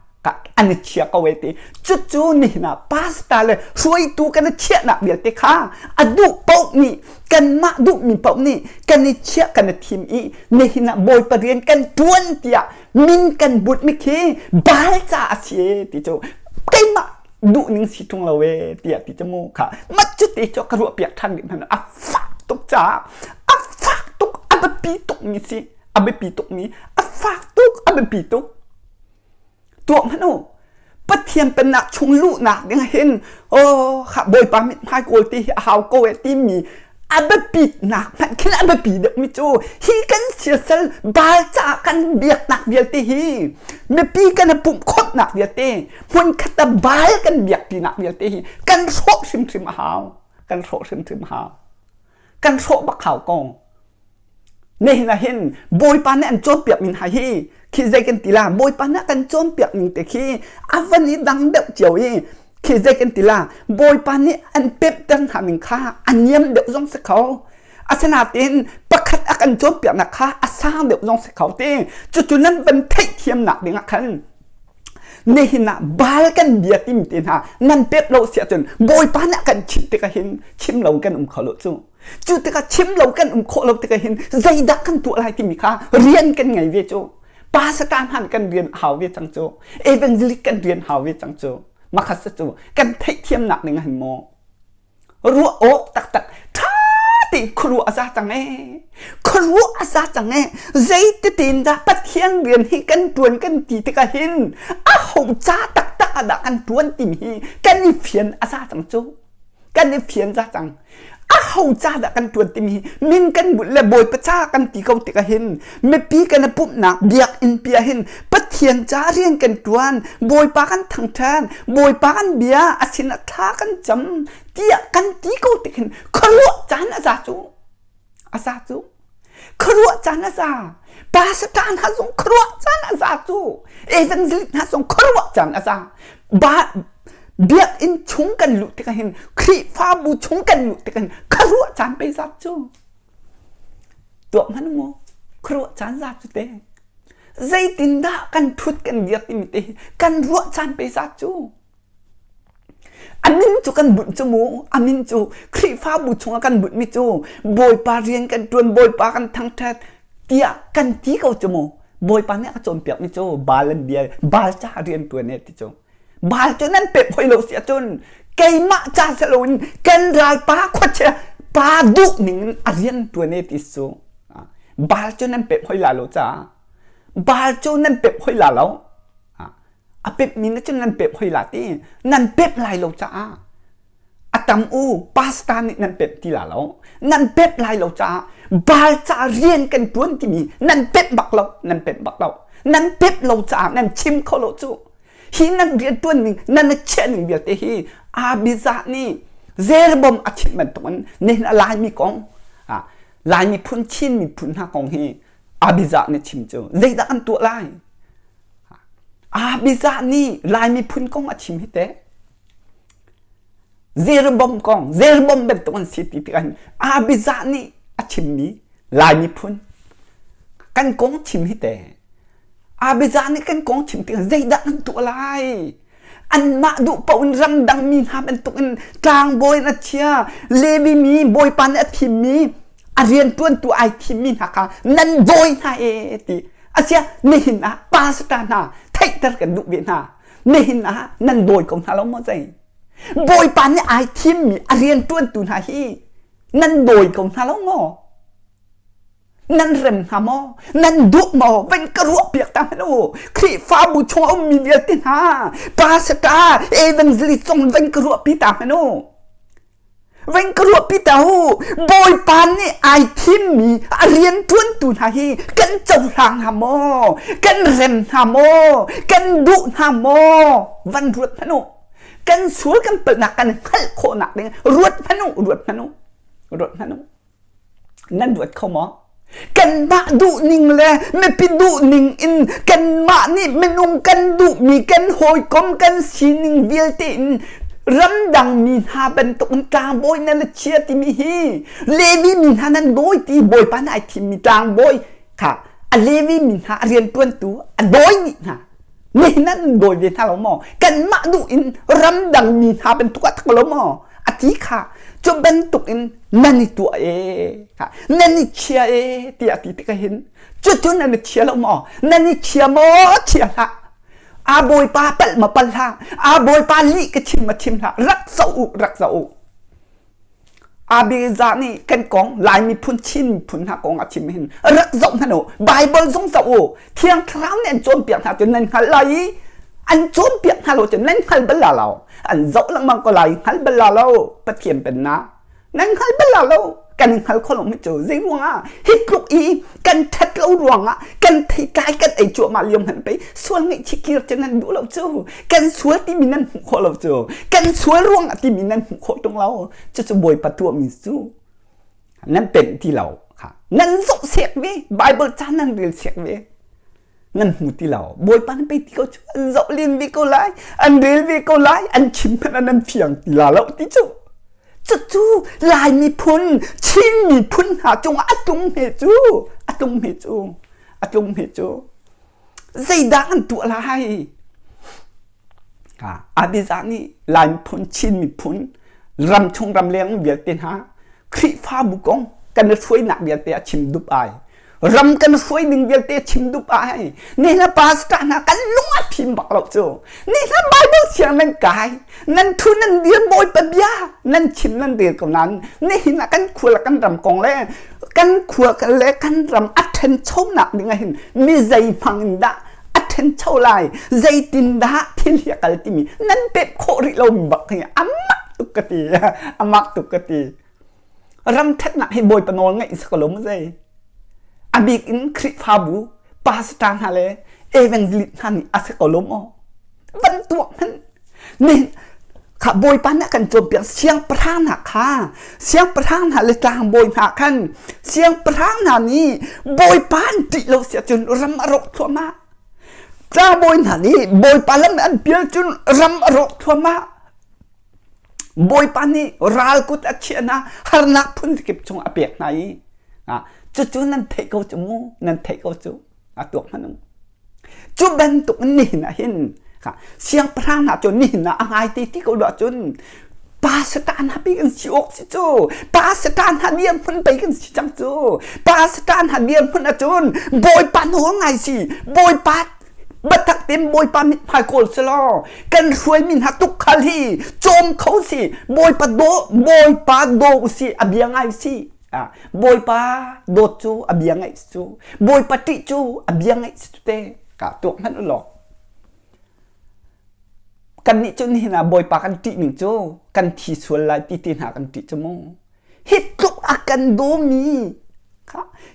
an i chia ko e ti cucu nihin ah pastor le hruaitu kan i chiahnak vialte kha a duh paoh nih kanmah duhmi paoh nih kan i chiah kan i thim i nihin ah bawipa rian kan tuan tiah min kan butmi khi baal ca a si e ti cu keimah duhning si ṭung lo e tiah ti cu mu kha mat cu ti cu ka ruah piak ṭhan rih hmanh a fak tuk caah a fak tuk a biapi tuk mi si a biapi tuk mi a fak tuk a biapi tuk Tuah hmanh u. Pathian pennak chung luhnak ding hin oh kha Bawipa mithmai kawl ti hi a hau ko e timi a biapitnak hmanh khin a biapi deuhmi cu hi kan siasal baal caah kan biaknak vialte hi mipi kan i pumh khawmhnak vialte hmunkhat ah baal kan biakpinak vialte hi kan hrawh hrimhrim a hau kan hrawh hrimhrim a hau kan hrawh bak hau ko Nihin ah hin Bawipa nih an cawnpiak ning hna hi khi zei kan ti la Bawipa nih a kan cawnpiak ning te khi a van i dang deuh cio i khi zei kan ti la Bawipa nih an pemhter hna ning kha a niam deuh zong si kho asinain pakhat a kan cawnpiaknak kha a sang deuh zong si kho ti cucu nan van theihthiamnak ding ah khan nihin ah Baal kan bia timi te hna nan pek lo si ahcun Bawipa nih a kan chimh tikah hin chim lo kan um kho lo cu Cu tikah chim lo kan um khawh lo tikah hin zeidah kan tuah lai timi kha rian kan ngei ve cu. Pastor hmanh kan rian hau ve cang cu. Evangelist kan rian hau ve cang cu. Makhat cu kan theihthiamnak ning hin maw ruah awk taktak ṭha tein khuaruah a za cang ee khuaruah a za cang ee zeititin dah Pathian rian hi kan ṭuan kan ti tikah hin a ho ca taktak ah dah kan ṭuan timi hi kan i fian a za cang cu kan i fian za cang a ho ca dah kan ṭuan timi hi min kan bunh le bawipa ca kan ti ko tikah hin mipi kan i pumhnak biakinn pi ah hin Pathian ca rian kan ṭuan bawipa kan thangṭhat bawipa kan bia a sinah thla kan cam tiah kan ti ko tik hin khuaruah caan a za cu a za cu khuaruah caan a za pastor hna zong khuaruah caan a za cu evangelist hna zong khuaruah caan a za ba biakinn chung kan luh tikah hin Khrihfabu chung kan luh tikah hin khuaruah caan pei zat cu tuah hmanh mu khuaruah caan za cu te zeitindah kan thut kan dir timi te kan ruah caan pei zat cu A min cu kan bunh cu mu, a min cu Khrihfabu chungah kan bunhmi cu Bawipa rian kan ṭuan, Bawipa kan thangṭhat tiah kan ti ko cu mu. Bawipa nih a ka cawnpiakmi cu Baal an bia, Baal ca rian ṭuan e ti cu. Baal cu nan pek hoi lo si ahcun keimah ca si loin kan ralpa khuachia pa duh ning in a rian ṭuan e ti cu. Baal cu nan pek hoi la lo caah Baal cu nan pek hoi la lo. A pepmi na cun nan pep hoi la ti nan pep lai lo caah a tam u pastor nih nan pep ti la lo nan pep lai lo caah baal ca rian kan tuan timi nan pep bak lo nan pep bak lo nan pep lo caah nan chim kho lo cu hi nan rian tuan ning nan chiah ning vialte hi Abijah nih Jeroboam a chimh bantukin nihin a Laimi kong Lai miphun Chin miphun hna kong hi Abijah nih chim cu zeidah an tuah lai Abijah nih Lai miphun kong a chim hi teh. Jeroboam kong, Jeroboam bantuk an si ti tikah Abijah nih a chimmi Lai miphun kan kong chim hi teh. Abijah nih kan kong chim tikah zeidah an tuah lai? Anmah duh paoh in ramdang mi hna bantukin tlangbawi in a chia, Levi mi Bawipa nih a thimmi a rianṭuantu ai thimmi hna kha nan dawi hna ee ti asia nihin ah pastor hna theihter kan duh ve hna nihin ah nan dawi ko hna lo maw zei Bawipa nih ai thimmi a rianṭuantu hna hi nan dawi ko hna lo maw? Nan rem hna maw? Nan duh maw? Van ka ruah piak ta hmanh u. Khrihfabu chung a ummi vialte hna, pastor, evangelist zong van ka ruah pi ta hmanh u. Van ka ruah pi ta u. Bawipa nih ai thimmi a rian ṭuantu hna hi kan cohlang hna maw? Kan rem hna maw? Kan duh hna maw? Van ruat hmanh u. Kan sual kan palhnak kan hngalh khawhnak ding ruat hmanh u, ruat hmanh u. Ruat hmanh u. Nan ruat kho maw? Kanmah duhning le mipi duhning in kanmah nih minung kan duhmi kan hawikom kan sining vialte in ramdang mi hna bantuk in tlangbawi nan chia timi hi Levi mi hna nan dawi ti Bawipa nih ai thimmi tlangbawi kha a Levi mi hna a rianṭuantu a dawi dih hna. Nihin nan dawi ve hna lo maw? Kanmah duh in ramdang mi hna bantuk ah tak lo maw? A ti kha cu bantuk in nan i tuah e nan i chia e tiah ti tikah hin cucu nan i chia lo maw? Nan i chia maw? Chia hlah. A bawipa palh ma pal hlah. A bawipa lih ka chim ma chim hlah. Rak zoh u, rak zoh u. Abijah nih kan kong Lai miphun Chin miphun hna kong a chim hin rak zoh hmanh u Bible zong zoh u Thiang Thlarau nih an cawnpiak hna cun nan hngalh lai i an cawnpiak hna lo cun nan hngal bal la lo an zoh lengmang ko lai hngal bal la lo Pathian pennak nan hngal bal la lo kan i hngal kho lo mi cu zei ruangah hi tluk i kan ṭhat lo ruangah kan theitlai kan ei cuahmah lio hmanh pei sual ngaihchih kir cu nan duh lo cu kan sual timi nan hmuh khawh lo cu kan sual ruangah timi nan hmuh khawh ṭung lo cucu Bawipa tuahmi cu nan penh ti lo kha nan zoh sek ve Bible ca nan rel sek ve nan hmu ti lo Bawipa nan pei ti ko cu an zoh len ve ko lai an rel ve ko lai an chim hmanh nan fiang ti la lo ti cu cucu Lai miphun Chin miphun hna cungah a tlung hme cu a tlung hme cu a tlung hme cu zeidah an tuah lai Abijah nih Lai miphun Chin miphun ramchung ramleng vialte hna Khrihfabu kong kan i hruainak vialte a chim dup ai ram kan hruai ding vialte chim dup ai ni hla pastor hna kan lung a fim bak lo cu ni hla Bible siang nan kai nan thu nan dir bawipa bia nan chim nan rel ko nain nihin ah kan khua le kan ram kong le kan khua le kan ram a ṭhanchonak ding ah hin mi zei hmang in dah a ṭhancho lai zeitin dah thil hi a kal timi nan pek khawh rih lomi bak hi a mak tuk ka ti a mak tuk ka ti ram ṭhatnak hi bawipa nawl ngaih si ko lo mu zei a bik in Khrihfabu pastor hna le evangelist hna nih a si ko lo maw van tuak hmanh Nih kha Bawipa nih a kan cawnpiak siangpahrang hna kha siangpahrang hna le tlangbawi hna khan siangpahrang hna nih Bawipa an ṭih lo si ahcun ram a rawk thluahmah. Tlangbawi hna nih Bawipa lam an pial cun ram a rawk thluahmah. Bawipa nih ral kut a chiah hna harnak phun kip chung a pek hna i cucu nan theih ko cu mu nan theih ko cu a tuak hmanh u. Cu bantuk in nihin ah hin siangpahrang hna cu nihin ah a ngaite ti ko lo ahcun pa satan ha pi kan si awk si cu pa satan ha dirhmun pei kan si cang cu pa satan ha dirhmun ahcun bawipa nawl ngai si bawipa biatak tein bawipa mithmai kawl si law kan hruaimi hna tukhal hi cawm kho si bawipa daw bawipa daw si a bia ngai si Bawipa dawt cu a bia ngaih cu Bawipa ṭih cu a bia ngaih cu te ka tuak hmanh u law kannih cu nihin ah Bawipa kan ṭih ning cu kan thi sual lai ti ti hna kan ṭih cu mu hi tluk a kan dawmi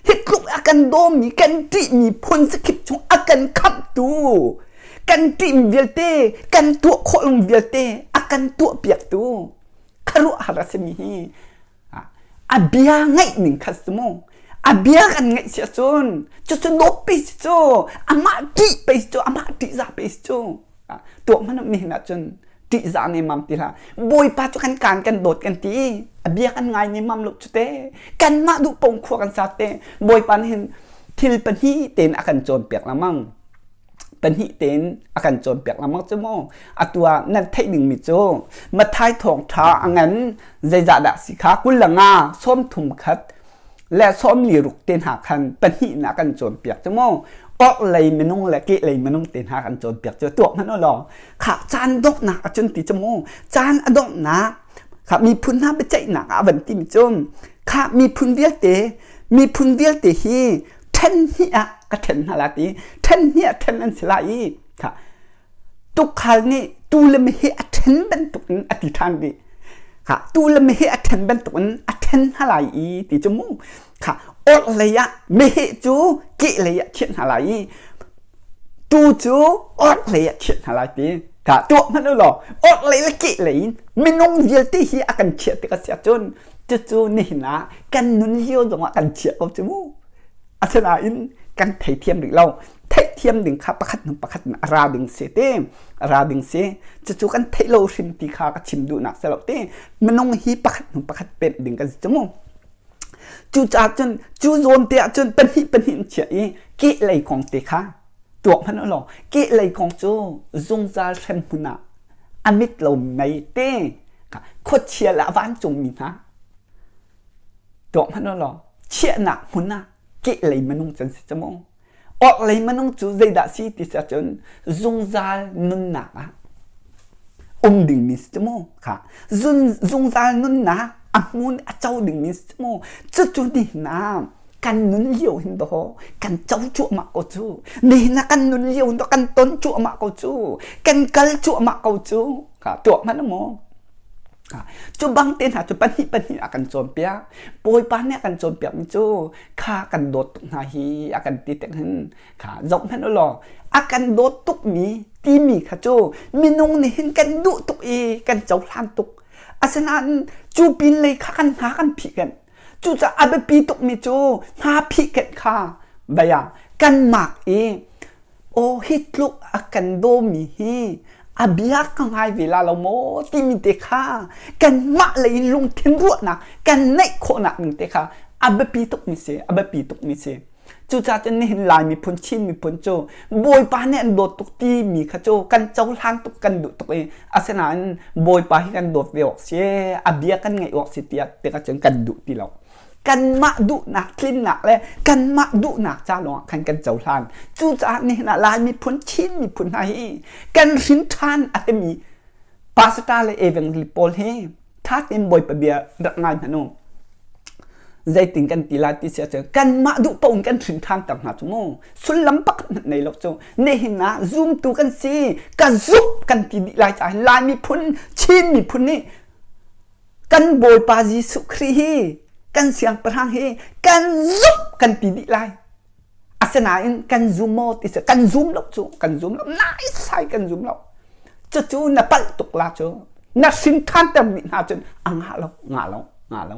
hi tluk a kan dawmi kan ṭihmi phun zakip chung a kan khamhtu kan ṭihmi vialte kan tuah khawh lo vialte a kan tuahpiaktu khuaruahhar a simi hi A bia ngaih ning kha si mu. A bia kan ngaih si ahcun cucu dawt pei si cu amah ṭih pei si cu amah ṭihzah pei si cu tuah hmanh nihin ahcun ṭihzah nemam ti hlah. Bawipa cu kan kaan kan dawt kan ti i a bia kan ngai nemam lo cu te. Kanmah duh pong khua kan sa te. Bawipa nih hin thil pahnih tein a kan cawnpiak lengmang. Pahnih tein a kan cawnpiak lengmang cu mu. Atu ah nan theih dingmi cu Matthai thawngṭha a ngan zeizah dah si kha 25 31 le 46 te hna khan pahnih in a kan cawnpiak cu mu. Orhlei minung le kehlei minung te hna kan cawnpiak cu tuak hmanh u law kha caan donghnak a cun ti cu mu. Caan a donghnak kha miphun hna biaceihnak ah a van timi cu kha miphun vialte. Miphun vialte hi ṭhen hnih ah ka ṭhen hna la ti. Ṭhen hnih ah ṭhen an si lai i tukhal nih tuu le meheh a ṭhen bantukin a ti ṭhan rih. Kha tuu le meheh a ṭhen bantukin a ṭhen hna lai i ti cu mu. Kha orhlei ah meheh cu kehlei ah chiah hna lai i tuu cu orhlei ah chiah hna lai ti. Kha tuah hmanh u law orhlei le kehlei in minung vialte hi a kan chiah tik a si ahcun cucu nihin ah kan nun lio zongah kan chiah ko cu mu. Asinain kan theithiam rih lo. Theihthiam ding kha pakhat hnu pakhat in a ra ding si te. A ra ding si. Cucu kan theih lo hrim ti kha ka chim duhnak si lo te. Minung hi pakhat hnu pakhat pemh ding kan si cu mu. Cucaah cun cu zawn te ah cun pahnih pahnih in chiah i kehlei kong te kha tuak hmanh u law kehlei kong cu zungzal hrem hmun ah a mit lo mei te khuachia le a vancungmi hna Tuak hmanh u law chiahnak hmun ah kehlei minung can si cu mu. Orhlei minung cu zeidah si ti si ahcun zungzal nunnak ah um dingmi si cu mu. Kha zungzal nunnak a hmun a co dingmi si cu mu. Cucu nihin ah kan nun lio hin dawh kan co cuahmah ko cu. Nihin ah kan nun lio hin dawh kan ton cuahmah ko cu. Kan kal cuahmah ko cu. Kha tuak hmanh u mu. Cu bang te hna cu pahnih pahnih a kan cawnpiak. Bawipa nih a kan cawnpiakmi cu kha kan dawt tuk hna hi a kan ti tik hin kha zoh hmanh u law a kan dawt tukmi timi kha cu minung nih hin kan duh tuk i kan cohlan tuk. Asinain cu pin lei kha kan hna kan phih kanh. Cucaah a biapi tukmi cu hna phih kanh kha bia kan mak i Aw hi tluk a kan dawmi hi a bia ka ngai ve la lo maw timi te kha kanmah lei in lungthin ruahnak kan neih khawhnak ning te kha a biapi tukmi si a biapi tukmi si. Cucaah cun nihin Lai miphun Chin miphun cu Bawipa nih an dawt tuk timi kha cu kan cohlan tuk kan duh tuk i asinain Bawipa hi kan dawt ve awk si a bia kan ngaih awk si tiah tikah cun kan duh ti lo. Kanmah duhnak tlinnak le kanmah duhnak ca lawngah khan kan cohlan. Cucaah nihin ah Lai miphun, Chin miphun hna hi kan hrin ṭhan a timi pastor le evangelist pawl hi ṭha tein Bawipa bia rak ngai hmanh u. Zeitin kan ti lai ti si ahcun kanmah duh paoh in kan hrin ṭhan ter hna cu mu. Sullam pakhat hmanh nei lo cu. Nihin ah zumtu kan si, ka zumh kan ti dih lai caah Lai miphun, Chin miphun nih Kan Bawipa Jesuh Khrih hi kan siangpahrang hi kan zumh kan ti dih lai. Asinain kan zum maw ti si kan zum lo cu kan zum lo naisai kan zum lo. Cucu na palh tuk la cu na hrin ṭhan ter dih hna cun a ngah lo ngah lo ngah lo.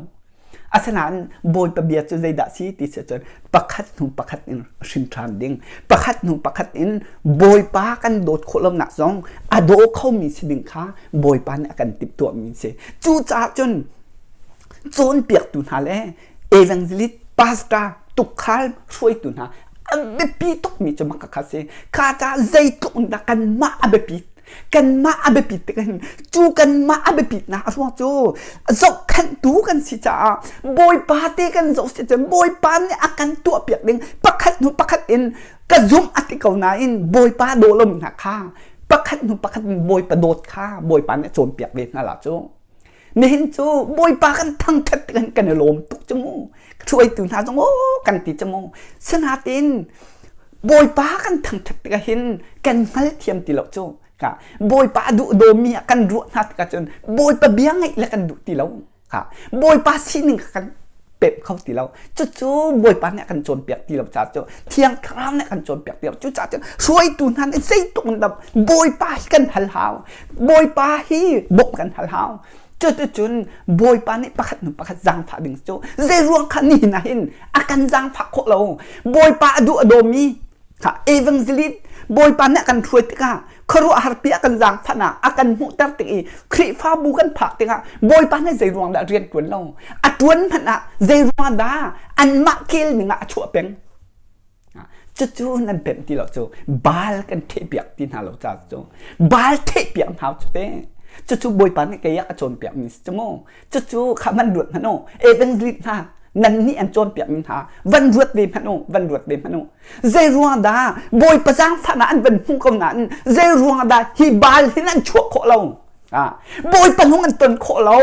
Asinain Bawipa bia cu zeidah si ti si cun pakhat hnu pakhat in hrin ṭhan ding. Pakhat hnu pakhat in Bawipa kan dawt khawh lonak zong a daw khomi si ding kha Bawipa nih a kan timhtuahmi si. Cucaah cun cawnpiaktu hna le evangelist, pastor, tukhal hruaitu hna a biapi tukmi cu mah kha si. Kha caah zeitluk in dah kanmah a biapit kanmah a biapit tik hin cu kanmah a biapitnak a ruang cu zohkhenhtu kan si caah Bawipa te kan zoh si cun Bawipa nih a kan tuahpiak ding pakhat hnu pakhat in ka zumh a ti ko nain Bawipa daw lomi hna kha pakhat hnu pakhat in Bawipa dawt kha Bawipa nih a cawnpiak ve hna la cu nihin cu Bawipa kan thangṭhat tik hin kan i lawm tuk cu mu hruaitu hna zong aw kan ti cu mu sinatin Bawipa kan thangṭhat tikah hin kan hngalthiam ti lo cu ka Bawipa duh dawmi ah kan ruah hna tikah cun Bawipa bia ngaih le kan duh ti lo ka Bawipa sining kha kan pemh kho ti lo cucu Bawipa nih a kan cawnpiak ti lo caah cu Thiang Thlarau nih a kan cawnpiak ti lo cucaah cun hruaitu hna nih zeitluk in dah Bawipa hi kan hal hau Bawipa hi bawmh kan hal hau cuticun Bawipa nih pakhat hnu pakhat zaangfah ding cu zeiruang kha nihin ah hin a kan zaangfah khawh lo Bawipa a duh a dawmi evangelist Bawipa nih a kan hruai tikah khuaruahhar pi a kan zaangfahnak a kan hmuhter tik i Khrihfabu kan phak tikah Bawipa nih zei ruang dah rian ṭuan lo a ṭuan hmanh ah zei ruang dah anmah kel ning ah a chuah peng cucu nan pemh ti lo cu baal kan ṭhehpiak ti hna lo ca cu baal ṭhehpiak hna cu te cucu Bawipa nih kei ah a cawnpiak mi si cu mu cucu kha van ruat hmanh u evangelist hna nan nih an cawnpiak mi hna van ruat ve hmanh u van ruat ve hmanh u zei ruang dah Bawipa zaangfahnak an van hmuh ko nain zei ruang dah hi baal hin an chuah khawh lo Bawipa hnung an ton khawh lo.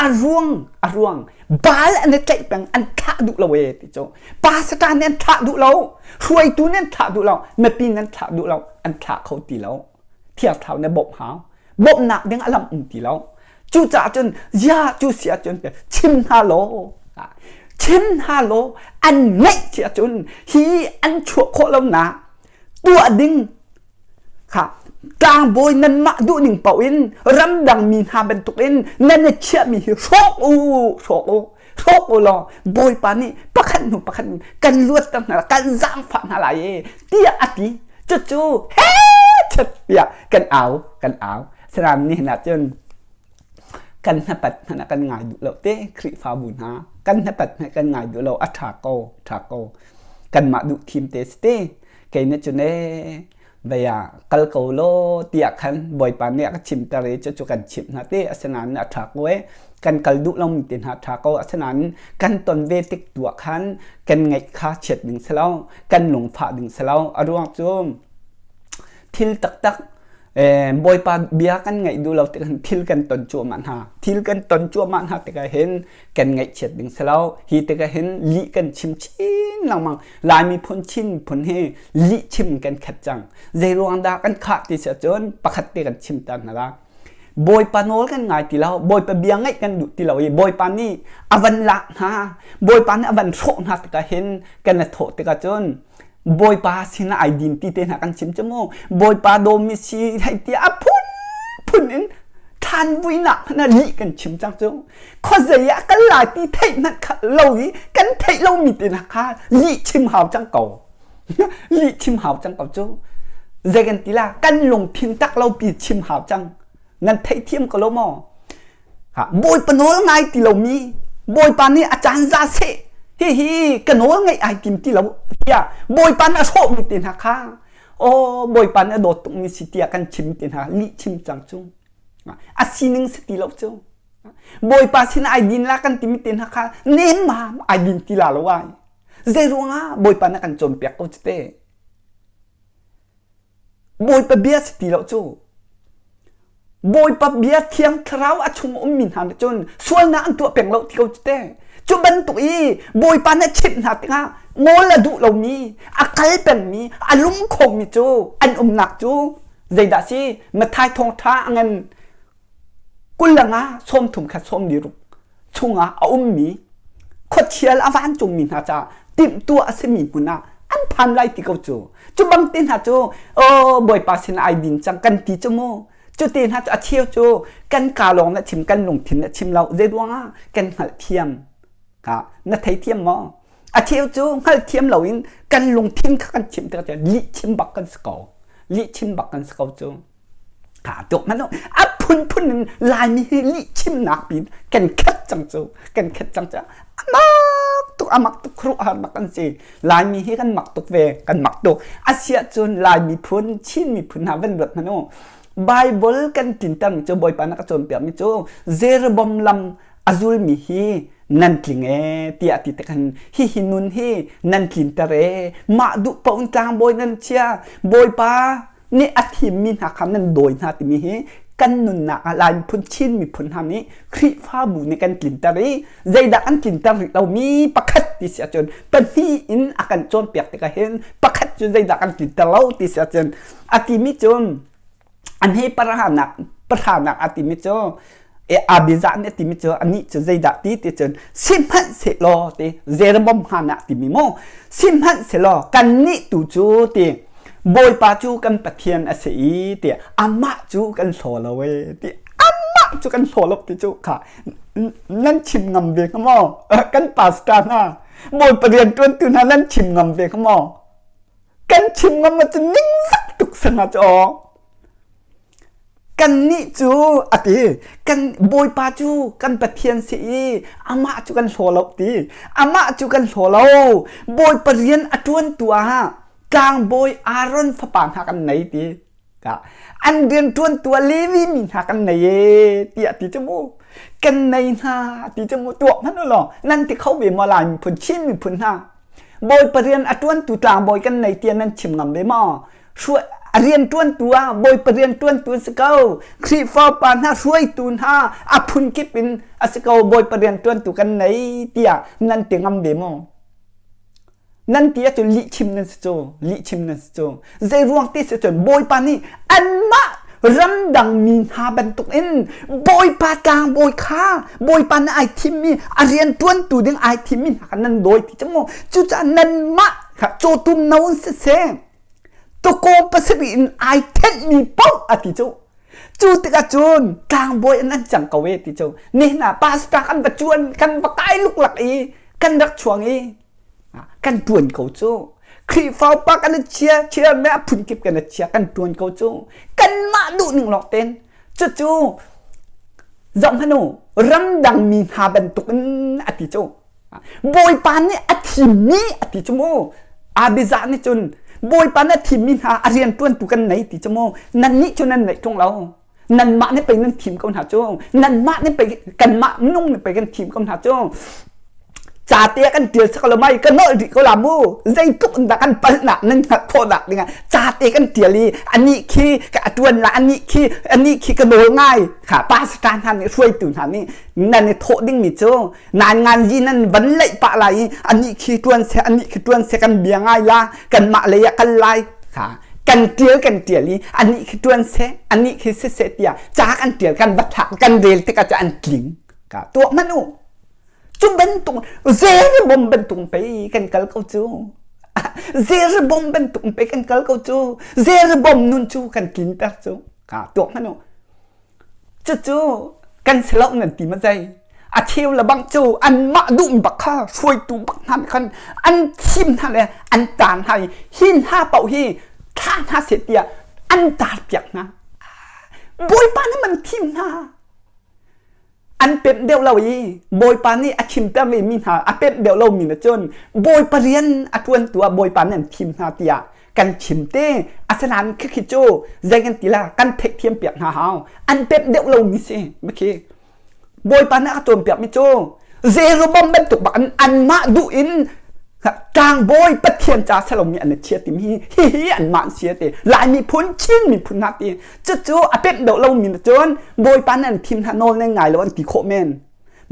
A ruang a ruang Baal an i tlaih peng an thlah duh lo e ti cu. Pastor nih an thlah duh lo, hruaitu nih an thlah duh lo, mipi nih an thlah duh lo, an thlah kho ti lo. Thiang Thlarau nih bawmh hau. Bawmhnak ding a lam um ti lo. Cucaah cun ya cu si ahcun chim hna law chim hna law an ngaih si ahcun hi an chuah khawh lonak tuah ding kha tlangbawi nanmah duhning paoh in ramdang mi hna bantukin nan i chiahmi hi hrawk u hrawk u hrawk u law bawipa nih pakhat hnu pakhat kan luatter hna kan zaangfah hna lai e tiah a ti cucu he chet tiah kan au kan au saram ni hna cun kan hnapat hmanh ah kan ngai duh lo te Khrihfabu hna kan hnapat hmanh kan ngai duh lo a ṭha ko ṭha ko kanmah duh thim te si te kei nih cun ee vei ah kal ko law tiah khan Bawipa nih a ka chimter i cucu kan chimh hna te asinain a ṭha ko ee kan kal duh lomi te hna ṭha ko asinain kan ton ve tik tu ah khan kan ngaih kha chiat ding si lo kan lungfah ding si lo a ruang cu thil taktak Bawipa bia kan ngaih duh lo tikah thil kan ton cuahmah hna thil kan ton cuahmah hna tikah hin kan ngaihchiat ding si lo hi tikah hin lih kan chim chin lengmang Lai miphun Chin miphun hi lih chim kan khat cang zei ruang dah kan khah ti si ahcun pakhat te kan chim ta hna la Bawipa nawl kan ngai ti lo Bawipa bia ngaih kan duh ti lo i Bawipa nih a van lak hna Bawipa nih a van hrawh hna tikah hin kan i thawh tikah cun Bawipa sinah ai din ti te hna kan chim cu mu Bawipa dawmi si hei tiah a phun phun in thlan vuinak hmanh ah lih kan chim cang cu khuazei ah kan lai ti theih hmanh kha lo i kan theih lomi te hna kha lih chim hau cang ko lih chim hau cang ko cu zei kan ti la kan lungthin tak lo pi chim hau cang nan theihthiam ko lo maw Bawipa nawl ngai ti lomi Bawipa nih a caan za seh hihi ka nawl ngaih ai tim ti lo tiah Bawipa nih a hrawhmi te hna kha aw Bawipa nih a dawt tukmi si tiah kan chim te hna lih chim cang cu a sining si ti lo cu Bawipa sin ai din la kan timi te hna kha nemmam ai din ti la lo ai zei ruangah Bawipa nih a kan cawnpiak ko cu te Bawipa bia si ti lo cu. Bawipa bia thiang thlarau a chung ummi hna nih cun sualnak an tuah peng lo ti ko cu te. Cu bantuk i Bawipa nih a chimh hna tikah ngawl a duh lomi, a kal pengmi, a lungkhongmi cu an umnak cu zeidah si Matthai thawngṭha a ngan 20 le nga 30 kha 46 chungah a ummi khuachial a vancungmi hna caah timhtuah a simi hmun ah an phan lai ti ko cu cu bang te hna cu aw bawipa sin ai din cang kan ti cu mu cu te hna cu a cheu cu kan ka lawng na chim kan lungthin na chim lo zei ruangah kan hngalhthiam ka na theithiam maw a cheu cu hngalhthiam loin kan lungthin kha kan chim tikah lih chim bak kan si ko lih chim bak kan si ko cu Aa tuk hmanh a phunphun in Laimi hi lih chimnak pin kan khat cang cu kan khat cang cu amak tuk amak tuk khuaruahhar bak kan si Laimi hi kan mak tuk ve kan mak tuk asiah cun Lai miphun Chin miphun hna van ruat hmanh u Bible kan tinter mi cu Bawipa na ka cawnpiak mi cu Jeroboam lam a zulmi hi nan tling ee tiah ti te khan hihi nun hi nan tlinter ee mah duh paoh in tlangbawi nan chia Bawipa nih a thimmi hna kha nan dawi hna timi hi kan nunnak ah Lai miphun Chin miphun hna nih Khrihfabu nih kan tlinter i zeidah kan tlinter rih lomi pakhat ti si ahcun pahnih in a kan cawnpiak tikah hin pakhat cu zeidah kan tlinter lo ti si ahcun a timi cu an hei paranak pahranak a timi cu Abijah nih a timi cu anih cu zeidah ti ti cun sihmanhsehlaw ti Jeroboam hna timi mu sihmanhsehlaw kannih tu cu ti Bawipa cu kan Pathian a si i ti amah cu kan hlaw lo e ti amah cu kan hlaw lo ti cu kha nan chim ngam ve kha maw kan pastor hna Bawipa rian ṭuantu hna nan chim ngam ve kha maw kan chim ngam ahcun ningzak tuk sanga cu aw Kannih cu a ti kan Bawipa cu kan Pathian si i amah cu kan hlaw lo ti amah cu kan hlaw lo Bawipa rian a ṭuantu ah tlangbawi Aaron fapa hna kan nei ti an rian ṭuantu ah Levi mi hna kan nei e tiah ti cu mu kan nei hna ti cu mu tuak hmanh u law nan ti kho ve maw Lai miphun Chin miphun hna Bawipa rian a ṭuantu tlangbawi kan nei tiah nan chim ngam ve maw? A rianṭuantu ah Bawipa rianṭuantu an si ko. Khrihfa upa hna hruaitu hna a phunkip in a si ko Bawipa rianṭuantu kan nei tiah nan ti ngam ve maw? Nan ti ahcun lihchim nan si cu, lihchim nan si cu. Zei ruang ti si cun Bawipa nih anmah ramdang mi hna bantukin Bawipa tlangbawi kha Bawipa nih ai thimmi a rianṭuantu ding ai thimmi hna kha nan dawi ti cu mu. Cucaah nanmah kha cawtum no in siseh, tukaw pasarih in ai thenhmi paoh a ti cu. Cu tikah cun tlangbawi an an cang ko e ti cu. Nihin ah pastor kan va cuan kan va kai luklak i kan rak chuang i kan ṭuan ko cu. Khrihfa upa kan i chia, chia me a phunkip kan i chia, kan ṭuan ko cu. Kanmah duh ning lawng ten. Cucu zoh hmanh u, ramdang mi hna bantuk in a ti cu. Bawipa nih a thimmi a ti cu mu. Abijah nih cun Bawipa nih a thimmi hna a rianṭuantu kan nei ti cu mu. Nannih cu nan neih ṭung lo. Nanmah nih pei nan thim ko hna cu. Nanmah nih pei kanmah minung nih pei kan thim ko hna cu. Ca te kan ṭial sak lo mai ka nolh rih ko la mu. Zeitluk in dah kan palhnak nan hngalh khawhnak dingah ca te kan ṭial i anih khi ka ṭuan la anih khi anih khi ka nawl ngai. Kha pastor hna nih hruaitu hna nih nan i thawh dingmi cu nan ngan yi nan van leih pah lai i anih khi ṭuan seh anih khi ṭuan seh kan bia ngai la kanmah lei ah kal lai kha kan ṭial kan ṭial i anih khi ṭuan seh anih khi siseh tiah ca kan ṭial kan va thlak kan rel tikah cu an tling ka tuah hmanh u cu bantuk zerbom bantuk pei kan kal ko cu zerbom bantuk pei kan kal ko cu zerbom nun cu kan tlinter cu ka tuah hmanh u Cucu kan si lo nan ti ma zei? A cheu le bang cu anmah duhmi bak kha hruaitu bak hna nih khan an thim hna le an taan hna i hi hna paoh hi thlah hna seh tiah an tarpiak hna. Bawipa nih man thim hna. An pemh deuh lo i Bawipa nih a thimter mi hna a pemh deuh lomi na cun Bawipa rian a ṭuantu ah Bawipa nih an thim hna tiah kan chim te asinain khikhi cu zei kan ti la kan theihthiam piak hna hau an pemh deuh lomi si makhi bawipa nih a cawnpiak mi cu Jeroboam bantuk bak in anmah duh in tlangbawi pathian ca salomi an chia timi hi hihi anmah an sia te Lai miphun Chin miphun hna ti cucu a pemh deuh lomi na cun bawipa nih an thim hna nawl nan ngai lo an ti khawh men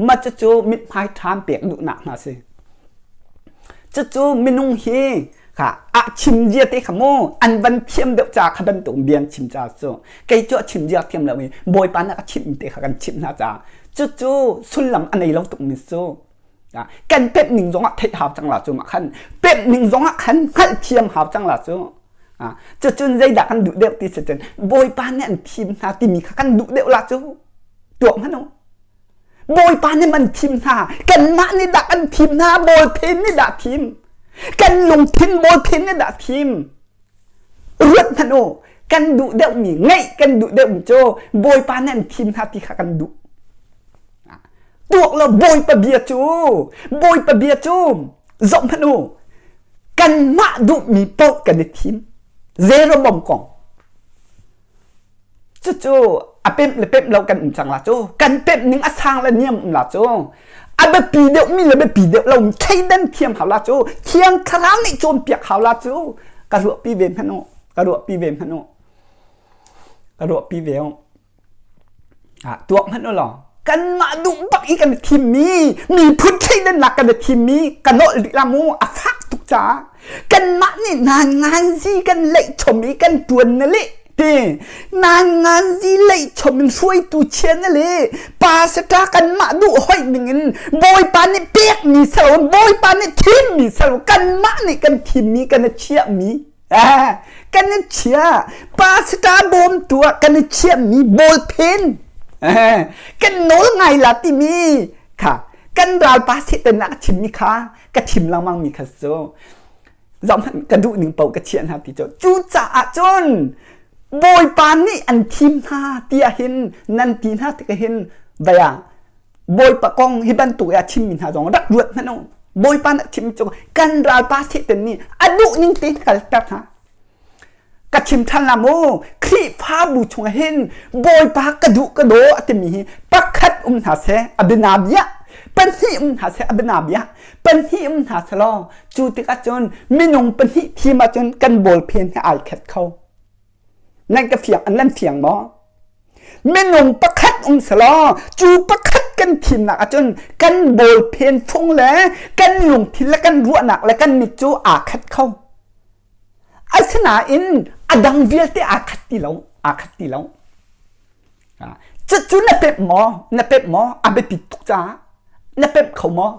ma cucu mithmai ṭha pek duhnak hna si cucu minung hi kha a chim zia te kha mu an van thiam deuh ca kha bantuk bian chim ca cu kei cu a chim zia thiam lo i bawipa nih a chimh te kha kan chimh hna ca cucu sullam a nei lo tuk mi cu kan pemh ning zong ah theih hau cang la cu mah khan pemh ning zong ah khan hngalh thiam hau cang la cu cucun zeidah kan duh deuh ti si cun bawipa nih an thim hna timi kha kan duh deuh la cu tuak hmanh u Bawipa nih man thim hna. Kanmah nih dah kan thim hna, bawlphen nih dah thim. Kan lungthin bawlphen nih dah thim. Ruat hmanh u, kan duh deuhmi, ngeih kan duh deuhmi cu Bawipa nih an thim hna ti kha kan duh. Tuak lo Bawipa bia cu, Bawipa bia cu zoh hmanh u, kanmah duhmi paoh kan i thim. Jeroboam kong. Cucu a pemh le pemh lo kan um cang la cu. Kan pemh ning a sang le niam um la cu. A biapi deuhmi le biapi deuh lo thleidan thiam hau la cu. Thiang Thlarau nih cawnpiak hau la cu. Ka ruahpi ve hmanh u. Ka ruahpi ve hmanh u. Ka ruahpi ve u. Ah, tuak hmanh u law. Kanmah duh bak i kan thimmi miphun thleidannak kan i thimmi ka nolh rih la mu a fak tuk caah kanmah nih ngan kan leih chom i kan ṭuan na leh ti ngan leih chom in hruaitu chia na le pastor kanmah duh hoih ning in bawipa nih pekmi salo bawipa nih thimmi salo kanmah nih kan thimmi kan i chiahmi eh kan i chia pastor bawmtu ah kan i chiahmi bawlphen eh kan nawl ngai la timi kha kan ralpa Satan a chimmi kha ka chim lengmang mi kha cu zohhmanh ka duh ning paoh ka chiah hna ti cu cucaah cun bawipa nih an thim hna tiah hin nan ti hna tikah hin vaya bawipa kong hi bantuk i a chimmi hna zong rak ruat hmanh u bawipa nih a chimmi cu kan ralpa Satan nih a duh ning tein kalter hna Ka chim ṭhan la mu, Khrihfabu chungah hin Bawipa ka duh ka daw a timi hi pakhat um hna seh a bianabia, pahnih um hna seh a bianabia, pahnih um hna seh law cu tikah cun minung pahnih thim ahcun kan bawlphen he ai khat kho. Nan ka fiang nan fiang maw? Minung pakhat um selaw cu pakhat kan thimnak ahcun kan bawlphen fung le kan lungthin le kan ruahnak le kan mit cu aa khat kho. Asinain a dang vialte aa khat ti lo, aa khat ti lo. Cucu na pemh maw? Na pemh maw? A biapit tuk caah na pemh kho maw?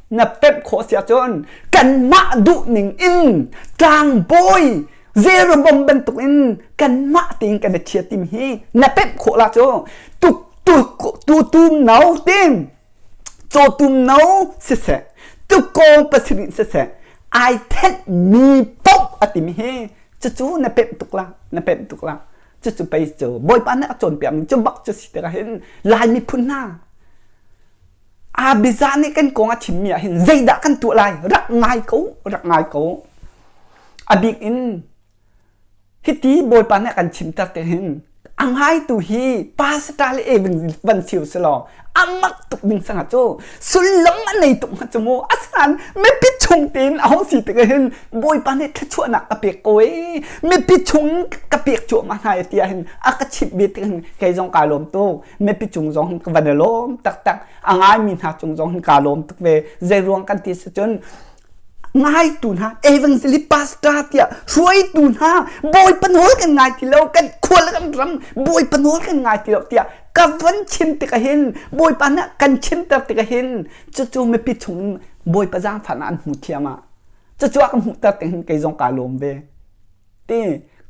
Na pemh khawh si ahcun kanmah duhning in tlangbawi Jeroboam bantukin kanmah tein kan i ṭhiat timi hi na pemh khawh la cu tu tu tu tum no tin cawtum no siseh tukawng pasarih siseh ai thenh mi paoh a timi hi cucu na pemh tuk la na pemh tuk la cucu pei cu Bawipa nih a cawnpiak mi cu bak cu si tikah hin Lai miphun hna Abizah nih kan kong a chimmi ah hin zeidah kan tuah lai rak ngai ko rak ngai ko a bik in hiti Bawipa nih a kan chimter te hin a ngaitu hi pastor le even van siu selaw a mak tuk ding sanga cu sullam a nei tuk hnga cu mu asinain mipi chung tein a hong si tik hin Bawipa nih thluachuahnak ka pek ko ee mipi chung ka pek cuahmah hna e tiah hin a ka chimh ve tik hin kei zong kaa lawm tuk mipi cung zong hin ka van i lawm taktak a ngaimi hna cung zong hin kaa lawm tuk ve zei ruang kan ti si cun ngaitu hna evangelist pastor tiah hruaitu hna bawipa nawl kan ngai ti lo kan khua le kan ram bawipa nawl kan ngai ti lo tiah ka van chim tikah hin bawipa nih kan chimter tikah hin cucu mipi chung bawipa zaangfahnak an hmu thiam ah cucu a ka hmuhter tik hin kei zong kaa lawm ve ti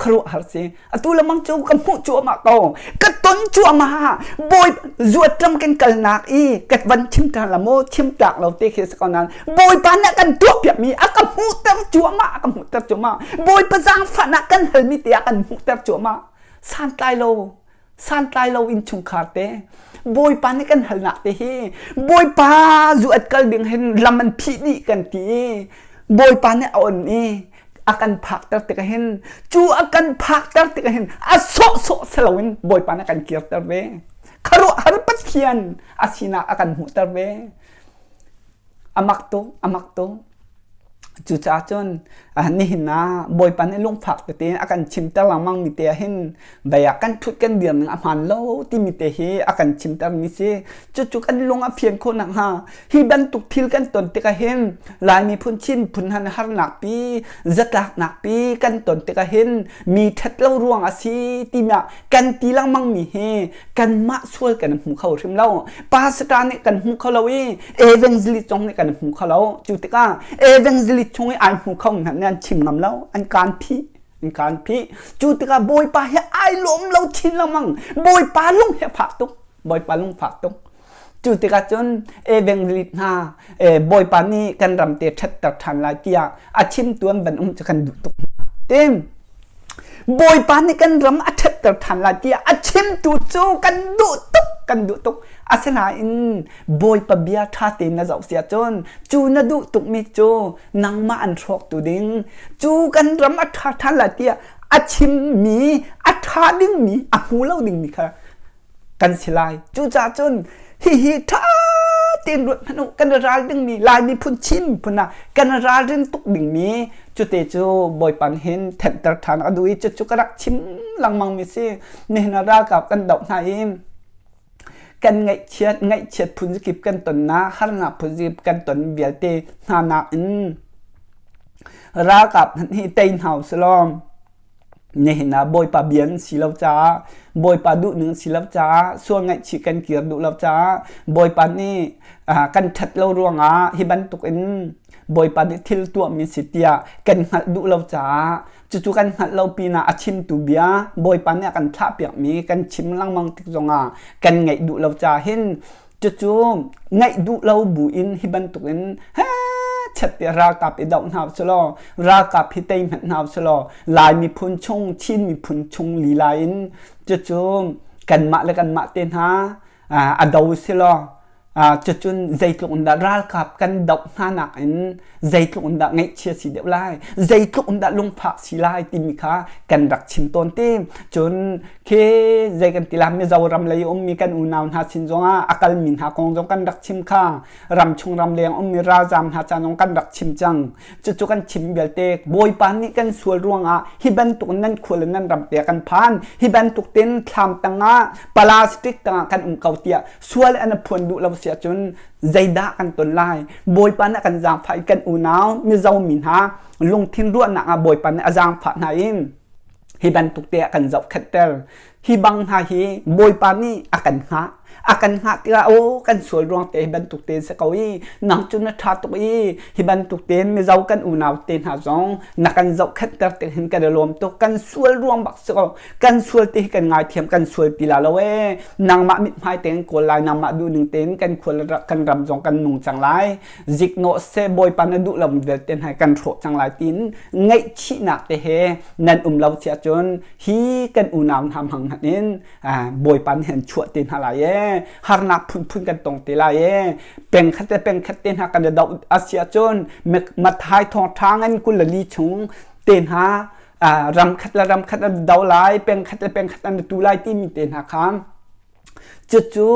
khuaruahhar si atu lamang cu ka hmuh cuahmah ko ka ton cuahmah bawi zuatram kan kalnak i ka van chim ṭhan la maw chim tlak lo te khi si ko nain bawipa nih kan tuahpiak mi a ka hmuhter cuahmah a ka hmuhter cuahmah bawipa zaangfahnak kan halmi te a kan hmuhter cuahmah santlai lo santlai lo innchungkhar te Bawipa nih kan halnak te hi Bawipa zu at kal ding hin lam an phih dih kan ti i Bawipa nih a on i a kan phakter tikah hin cu a kan phakter tikah hin a sawhsawh si loin Bawipa nih a kan kirter ve khuaruahhar Pathian a sinak a kan hmuhter ve A mak tuk, a mak tuk. Cucaah cun nihin ah Bawipa nih lungfak tete a kan chimter lengmang mi te ah hin vei ah kan ṭhut kan dir ning a hmaan lo timi te hi a kan chimter mi si. Cucu kan lung a fian khawh nakhnga hi bantuk thil kan ton tikah hin Lai miphun Chin phun han harnak pi zatlaknak pi kan ton tikah hin mi ṭhat lo ruang a si timi ah kan ti lengmang mi hi kanmah sual kan hmu kho hrim lo pastor nih kan hmu kho lo i evangelist zong nih kan hmu kho lo cu tikah evangelist chung i ai hmu kho hna nih an chim ngam lo an kaan phih an kaan phih cu tikah bawipa hi ai lawm lo chin lengmang bawipa lung he fak tuk bawipa lung fak tuk cu tikah cun evangelist hna bawipa nih kan ram te ṭhatter ṭhan lai tiah a chimtu an van um cu kan duh tuk hna tim Bawipa nih kan ram a ṭhatter ṭhan lai tiah a chimtu cu kan duh tuk kan duh tuk asinain Bawipa bia ṭha tein na zoh si ahcun cu na duh tukmi cu nangmah an hrawktu ding cu kan ram a ṭha ṭhan lai tiah a chimmi a ṭha dingmi a hmu lo dingmi kha kan si lai. Cucaah cun hihi ṭha tein ruat hmanh u kan i ral dingmi Lai miphun Chin miphun ah kan i ralrin tuk dingmi cute cu Bawipa nih hin thenhter ṭhan a duh i cucu ka rak chim lengmang mi si. Nihin ah ralkap kan doh hna i kan ngaihchiat ngaihchiat phun zakip kan tonnak harnak phun zakip kan ton vialte hna nakin ralkap hmanh hi tei hna usih Nihin ah Bawipa bia an si lo caah Bawipa duhning si lo caah sual ngaihchih kan kir duh lo caah Bawipa nih kan ṭhat lo ruangah hi bantukin Bawipa nih thil tuahmi si tiah kan hngalh duh lo caah cucu kan hngalh lo pinah a chimtu bia Bawipa nih a kan thlahpiakmi kan chim lengmang tik zongah kan ngaih duh lo caah hin Cucu ngaih duh lo buin hi bantukin chet tiah ralkap i doh hna usih ralkap hi tei hmanh hna usih law Lai miphun chung Chin miphun chung lila in cucu kanmah le kanmah te hna a do si law. Cucun zeitluk in dah ralkap kan doh hna nakin zeitluk in dah ngaihchia si deuh lai, zeitluk in dah lungfak si lai timi kha kan rak chim tawn te. Cun khi zei kan ti la Mizoram lei ummi kan unau hna sin zongah a kalmi hna kong zong kan rak chim kha ramchung ramleng ummi ralzaam hna ca zong kan rak chim cang. Cucu kan chim vialte Bawipa nih kan sual ruangah hi bantuk nan khua le nan ram te kan phan hi bantuk ten thlam tangah plastic tangah kan um ko tiah sual an phuan duh lo si ahcun zeidah kan ton lai Bawipa nih a kan zaangfah i kan unau Mizo mi hna lungthin ruahnak ah Bawipa nih a zaangfah hna i hi bantuk te ah kan zohkhenhter hi bang hna hi Bawipa nih a kan hngah a kan hngah tikah aw kan sual ruang te hi bantuk te si ko i nang cu na ṭha tuk i hi bantuk tein Mizo kan unau te hna zong na kan zohkhenhter tik hin kan i lawm tuk kan sual ruang bak si ko kan sual ti hi kan ngaithiam kan sual ti la lo ee nangmah mithmai tein kawl lai nangmah duhning tein kan khual kan ram zong kan nung cang lai ziknawh seh bawipa na duh lo vialte hna kan hrawh cang lai tiin ngaihchihnak te he nan um lo cia cun hi kan unau hna hmang hmanh in bawipa nih an chuah te hna lai ee harnak phunphun kan tong te lai ee pengkhat le pengkhat te hna kan i doh asia cun Matthai thawngṭha ngan 24 chung te hna ram khat le ram khat an do lai peng khat le peng khat an tu lai timi te hna kha cucu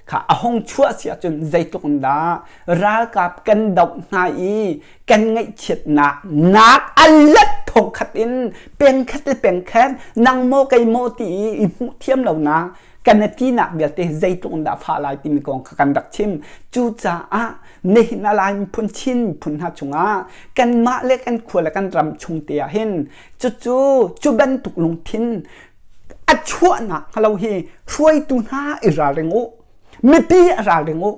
kha a hong chuah si ahcun zeitluk in dah ralkap kan doh hna i kan ngaihchiatnak nak a let thong khat in peng khat le peng khat nang maw kei maw ti i i hmuh thiam lo na kan i tinak vialte zeitluk in dah fah lai timi kong kha kan rak chim cucaah nihin ah Lai miphun Chin miphun hna chungah kanmah le kan khua le kan ram chung te ah hin cucu cu bantuk lungthin a chuahnak hnga lo hi hruaitu hna i ralring u mipi a ralring u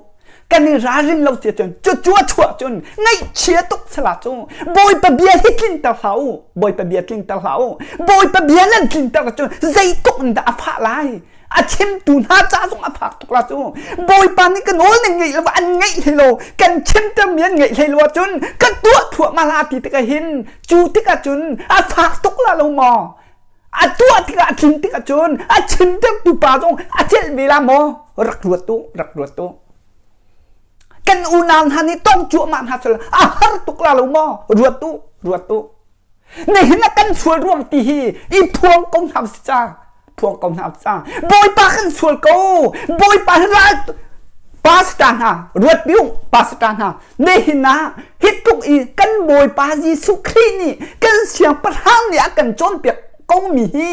kan i ralrin lo si cun cucu a chuah cun ngaihchia tuk sala cu Bawipa bia hi tlinter hlah u Bawipa bia tlinter hlah u Bawipa bia nan tlinter cun zeitluk in dah a fah lai a chimtu hna ca zong a fak tuk la cu bawipa nih ka nawl nan ngeih lo an ngeih hlei lo kan chimter mi an ngeih hlei lo ahcun ka tuah thluahmah la ti tikah hin cu tikah cun a fak tuk la lo maw a tuah tikah a tlin tikah cun a chimtertu pa zong a celh ve la maw rak ruat tu rak ruat tu kan unau hna nih tong cuahmah hna sel a har tuk la lo maw ruat tu ruat tu Nihin ah kan sual ruang ti hi i phuang ko hna si ca phuang ko hna ca Bawipa kan sual ko Bawipa ral pastor hna ruat piung pastor hna nihin ah hi tluk i kan Bawipa Jesuh Khrih nih kan siangpahrang nih a kan cawnpiak ko mi hi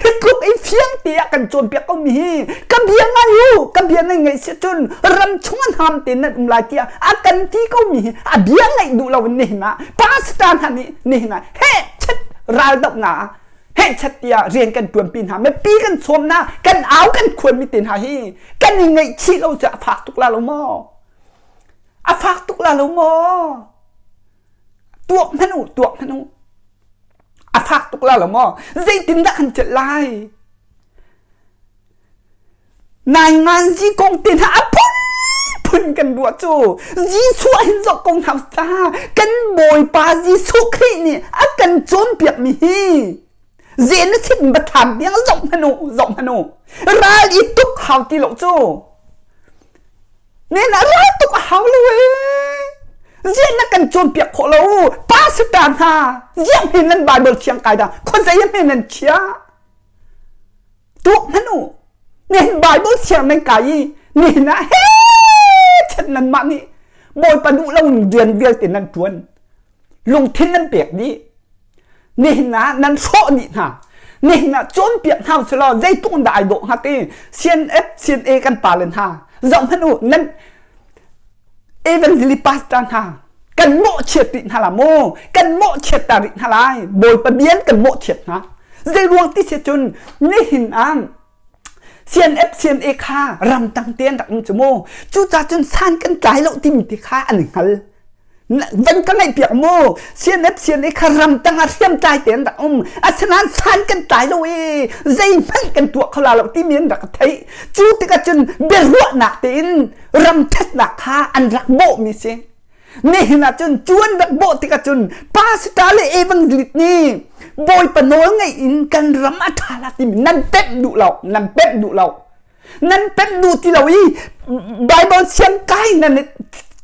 hi tluk i fiang te ah kan cawnpiak ko mi hi ka bia ngai u ka bia nan ngaih si cun ram chung an ham te nan um lai tiah a kan ti ko mi hi a bia ngaih duh lo in nihin ah pastor hna nih nihin ah heh chet ral dohnak ah heh chet tiah rian kan tuanpi hna mipi kan sawm hna kan au kan khuan mi te hna hi kan i ngaihchih lo cu a fak tuk la lo maw a fak tuk la lo maw tuak hmanh u tuak hmanh u a fak tuk la lo maw zeitindah kan celh lai Nainganzi kong te hna a phunphun kan ruah cu Jesuh hin zoh ko hna ta kan Bawipa Jesuh Khrih nih a kan cawnpiak mi hi zen na chim bathan tiang zoh hmanh u zoh hmanh u ral i tuk hau ti lo cu nen a ral tuk a hau lo ee ziah na kan cawnpiak khawh lo pastor hna ziah hme nan Bible thiang kai dah khuazei hme nan chia tuak hmanh u nihin Bible siang nan kai i nihin ah he chan nan mah nih Bawipa duh lo rian vialte nan ṭuan lungthin nan pek dih nihin ah nan hrawh dih hna nihin ah cawnpiak hna usih law zeitluk in dah ai dawh hnga ti CNF CNA kan pa le hna zoh hmanh u nan evangelist pastor hna kan mawhchiat rih hna la maw kan mawhchiat ta rih hna lai bawipa bian kan mawhchiat hna zei ruang ti si cun nihin ah CNF CNA kha ramtang te an rak um cu mu cucaah cun san kan tlai lo timi ti kha an hngal van ka ngaihpiak mu CNF CNA kha ramtang ah hriamtlai te an rak um asinain san kan tlai lo i zeihmanh kan tuah kho la lo timi an rak theih cu tikah cun biaruahnak tein ram ṭhatnak kha an rak bawhmi si nihin ah cun cu an rak bawh tikah cun pastor le evangelist nih bawipa nawl ngaih in kan ram a ṭha la timi nan pemh duh lo nan pemh duh lo. Nan pemh duh ti lo i Bible siang kai nan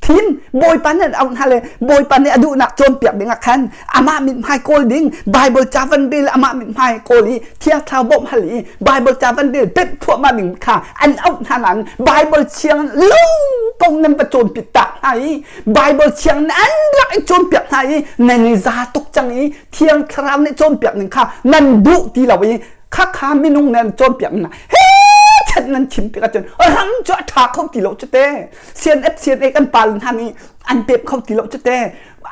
thim Bawipa nan auh hna le Bawipa nih a duhnak cawnpiak ding ah khan amah mithmai kawl ding Bible ca van rel amah mithmai kawl i Thiang Thlarau bawmh hal i Bible ca van rel pemh thluahmah ding kha an auh hna nain Bible siang lo ko nan va cawnpiak tak hna i Bible siang nan rak i cawnpiak hna i nan i za tuk cang i Thiang Thlarau nih cawnpiak ning kha nan duh ti lo i khakha minung nan cawnpiak hna he chat nan chim tikah cun ram cu a ṭha kho ti lo cu te CNF CNA kan pal hna nih an pep kho ti lo cu te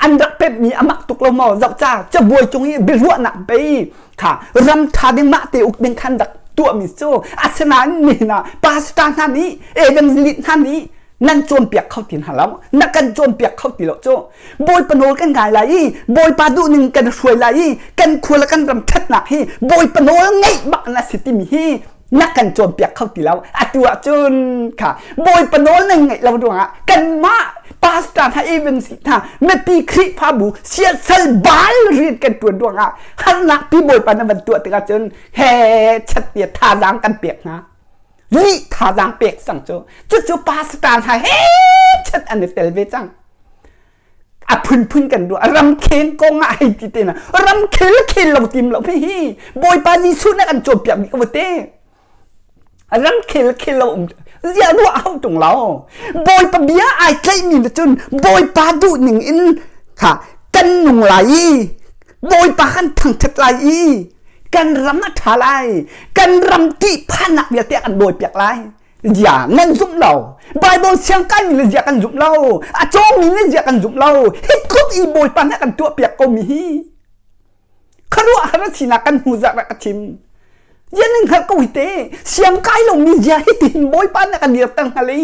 an rak pep mi a mak tuk lo maw zoh ca cabuai cung i biaruahnak pei kha ram ṭha ding mah te uk ding khan rak tuahmi cu asinain nihin ah pastor hna nih evangelist hna nih nan cawnpiak kho ti hna lo na kan cawnpiak kho ti lo cu Bawipa nawl kan ngai lai i Bawipa duhning kan hruai lai i kan khua le kan ram ṭhatnak hi Bawipa nawl ngeih bak na si timi hi na kan cawnpiak kho ti lo atu ah cun kha Bawipa nawl nan ngeih lo ruangah kanmah pastor hna evangelist hna mipi Khrihfabu siasal bal rian kan ṭuan ruangah harnak pi Bawipa na van tuah tikah cun he chat tia thazaang kan pek hna lih thazaang pek cang cu cucu pastor hna he chat an i tel ve cang a phunphun kan ruah ramkhel kong ah hei ti te na ramkhel khel lo tim lo hi Bawipa Jesuh na kan cawnpiak mi ko te ramkhel khel lo um zia ruah hau tung lo Bawipa bia ai tlaih mi na cun Bawipa duh ning in kha kan nung lai i Bawipa kan thangthat lai i kan ram a tha lai kan ram tihphannak vialte kan dawipiak lai Zia nan zumh lo. Bible siang kaimi le zia kan zumh lo. A cawngmi le zia kan zumh lo. Hi tluk i Bawipa nih a kan tuahpiak ko mi hi. Khuaruahhar a sinak kan hmu zah rak ka chim. Zia nan hngalh ko hi te. Siang kai lomi zia hi tihin Bawipa nih a kan dirter hnga le.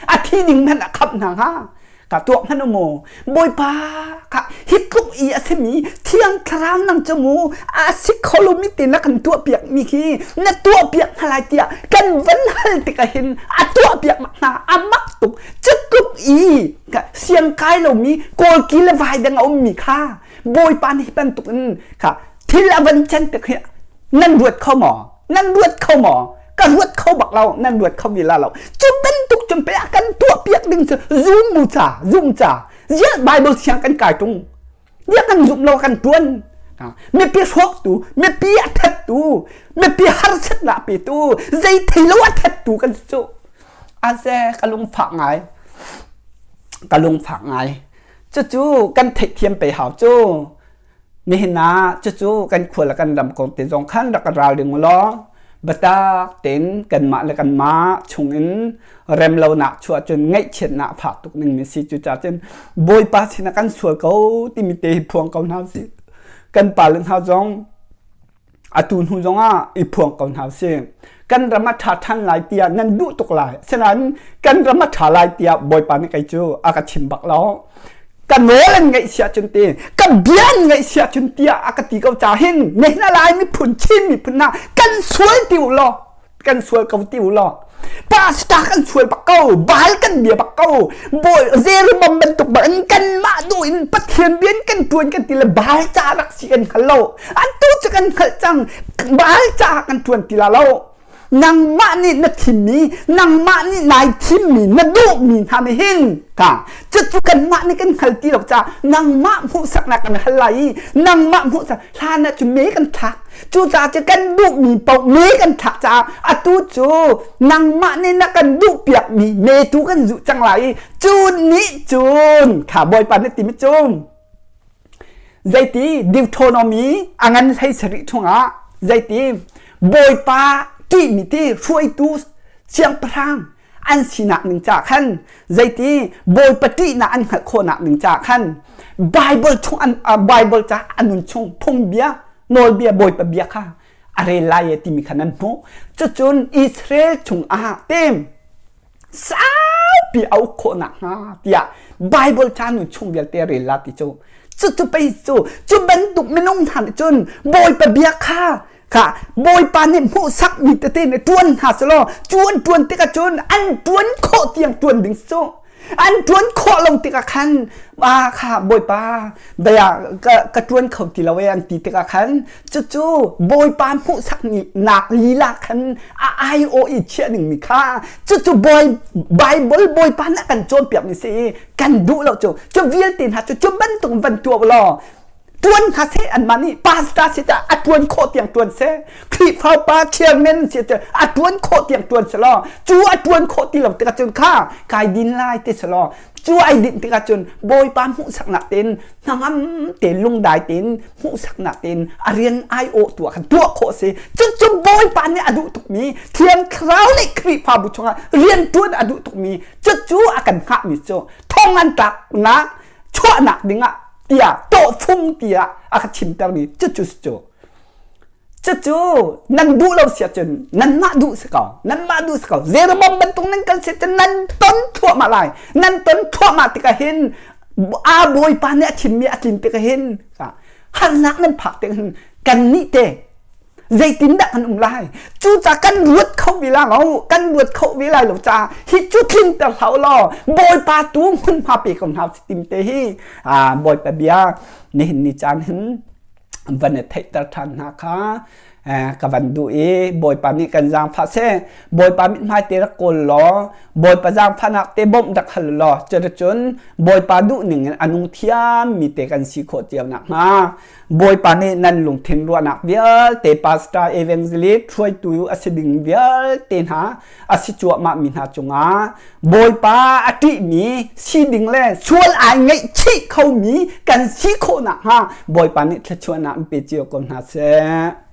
A thi ding hmanh a khamh hna hnga. Ka tuak hmanh u mu Bawipa kha hi tluk i a simi Thiang Thlarau nang cu mu a si kho lomi te na kan tuahpiak mi khi na tuahpiak hna lai tiah kan van hal tikah hin a tuahpiak mak hna a mak tuk cu tluk i siang kai lomi kawlki le vai dang a ummi kha Bawipa nih hi bantuk in kha thil a van can tik hi nan ruat kho maw nan ruat kho maw ka ruat kho bak lo nan ruat kho mi la lo cu bantuk cun pe a kan tuah piak ding cu zum mu ca zum ca ziah bible siang kan kai tung ziah kan zum lo kan tuan mipi hrawktu mipi a thattu mipi harsatnak petu zei thei lo a thattu kan si cu ase ka lungfak ngai ka lungfak ngai cucu kan theihthiam pe hau cu Nihin ah cucu kan khua le kan ram kong te zong khan rak ralring u law biatak tein kanmah le kanmah chungin remlonak chuah cun ngaihchiatnak fak tuk ning mi si cucaah cun Bawipa sinah kan sual ko timi te hi phuang ko hna usih. Kan pale hna zong atu hnu zongah i phuang ko hna usih. Kan ram a ṭha ṭhan lai tiah nan duh tuk lai. Asinain kan ram a ṭha lai tiah Bawipa nih kei cu a ka chim bak lo. Ka nawl an ngaih sia cun ti, ka bia an ngaih sia cun tiah a ka ti ko ca hin nihin a Lai miphun Chin miphun hna kan sual ti u law kan sual ko ti u law pastor kan sual bak ko baal kan bia bak ko bawi Jeroboam bantuk bak in kanmah duh in Pathian rian kan tuan kan ti le baal ca rak si kan hngal lo atu cu kan hngalh cang baal ca kan tuan ti la lo nangmah nih na thimmi nangmah nih nai thimmi na duhmi hna nih hin ka cucu kanmah nih kan hngal ti lo ca nangmah hmuhsaknak kan hal lai i nangmah hmuhsak hlan ah cun me kan thlak Cucaah cu kan duhmi paoh me kan thlak caah atu cu nangmah nih na kan duhpiakmi me tu kan zuh cang lai i cu nih cun kha Bawipa nih timi cu zeiti Deuteronomy a ngan 17 chungah zeiti Bawipa ṭihmi ti hruaitu siangpahrang an sinak ning ca khan zeiti Bawipa ṭihnak an hngalh khawhnak ning ca khan Bible chung an Bible ca an nun chung phungbia nawlbia Bawipa bia kha a rel lai e timi kha nan hmuh cucun Israel chungah tem saupi a uk khawh nakhnga tiah Bible ca nun chung vialte rel la ti cu cucu pei cu cu bantuk minung hna nih cun Bawipa bia kha kha Bawipa nih hmuhsakmi tete nih ṭuan hna selaw cu an ṭuan tikah cun an ṭuan khawh tiang ṭuan ding cu. An ṭuan khawh lo tikah khan ah kha Bawipa daya ka ka ṭuan kho ti lo e an ti tikah khan cucu Bawipa hmuhsak nak lila khan a aiawh i chiah ding mi kha cucu bawi Bible Bawipa nih a kan cawnpiak mi si i kan duh lo cu cu vialte hna cu cu bantuk van tuah law tuan hna seh anmah nih pastor si tah a tuan khawh tiang tuan seh Khrihfa pa chairman si tah a tuan khawh tiang tuan seh law cu a tuan khawh ti lo tikah cun kha kai din lai ti seh law cu ai dinh tikah cun Bawipa hmuhsaknak tein hnangam te lungdai tein hmuhsaknak tein a rian ai awh tu ah khan tuah khawh si cucu Bawipa nih a duh tukmi Thiang Thlarau nih Khrihfabu chungah rian tuan a duh tukmi cucu a kan hngahmi cu thong an tlaknak chuahnak dingah tiah tawhfung tiah a ka chimtermi cucu cu cucu nan duh lo sia cun nanmah duh si ko nanmah duh si ko Jeroboam bantuk nan kal si cun nan ton thluahmah lai nan ton thluahmah tikah hin a bawipa nih a chimmi a tlin tikah hin harnak nan phak tikah hin kan nih te zeitindah kan um lai cuca kan ruat kho ve la lo kan ruat kho ve lai lo ca hi cu tlinter hlah law bawipa tu hmunhma pe ko hna tim te hi a bawipa bia nihin ni caan hin van i theihter ṭhan hna kha ka van duh i bawipa nih kan zaangfah seh bawipa mithmai te rak kawl law bawipa zaangfahnak te bawmh rak hal law cuticun bawipa duh ning in a nung thiam mi te kan si khawh cio nakhnga Bawipa nih nan lungthin ruahnak vialte pastor evangelist hruaitu a si ding vialte hna a si cuahmah mi hna cungah Bawipa a ṭihmi si ding le sual ai ngaihchih khomi kan si khawh nakhnga Bawipa nih thluachuahnak in pe cio ko hna seh.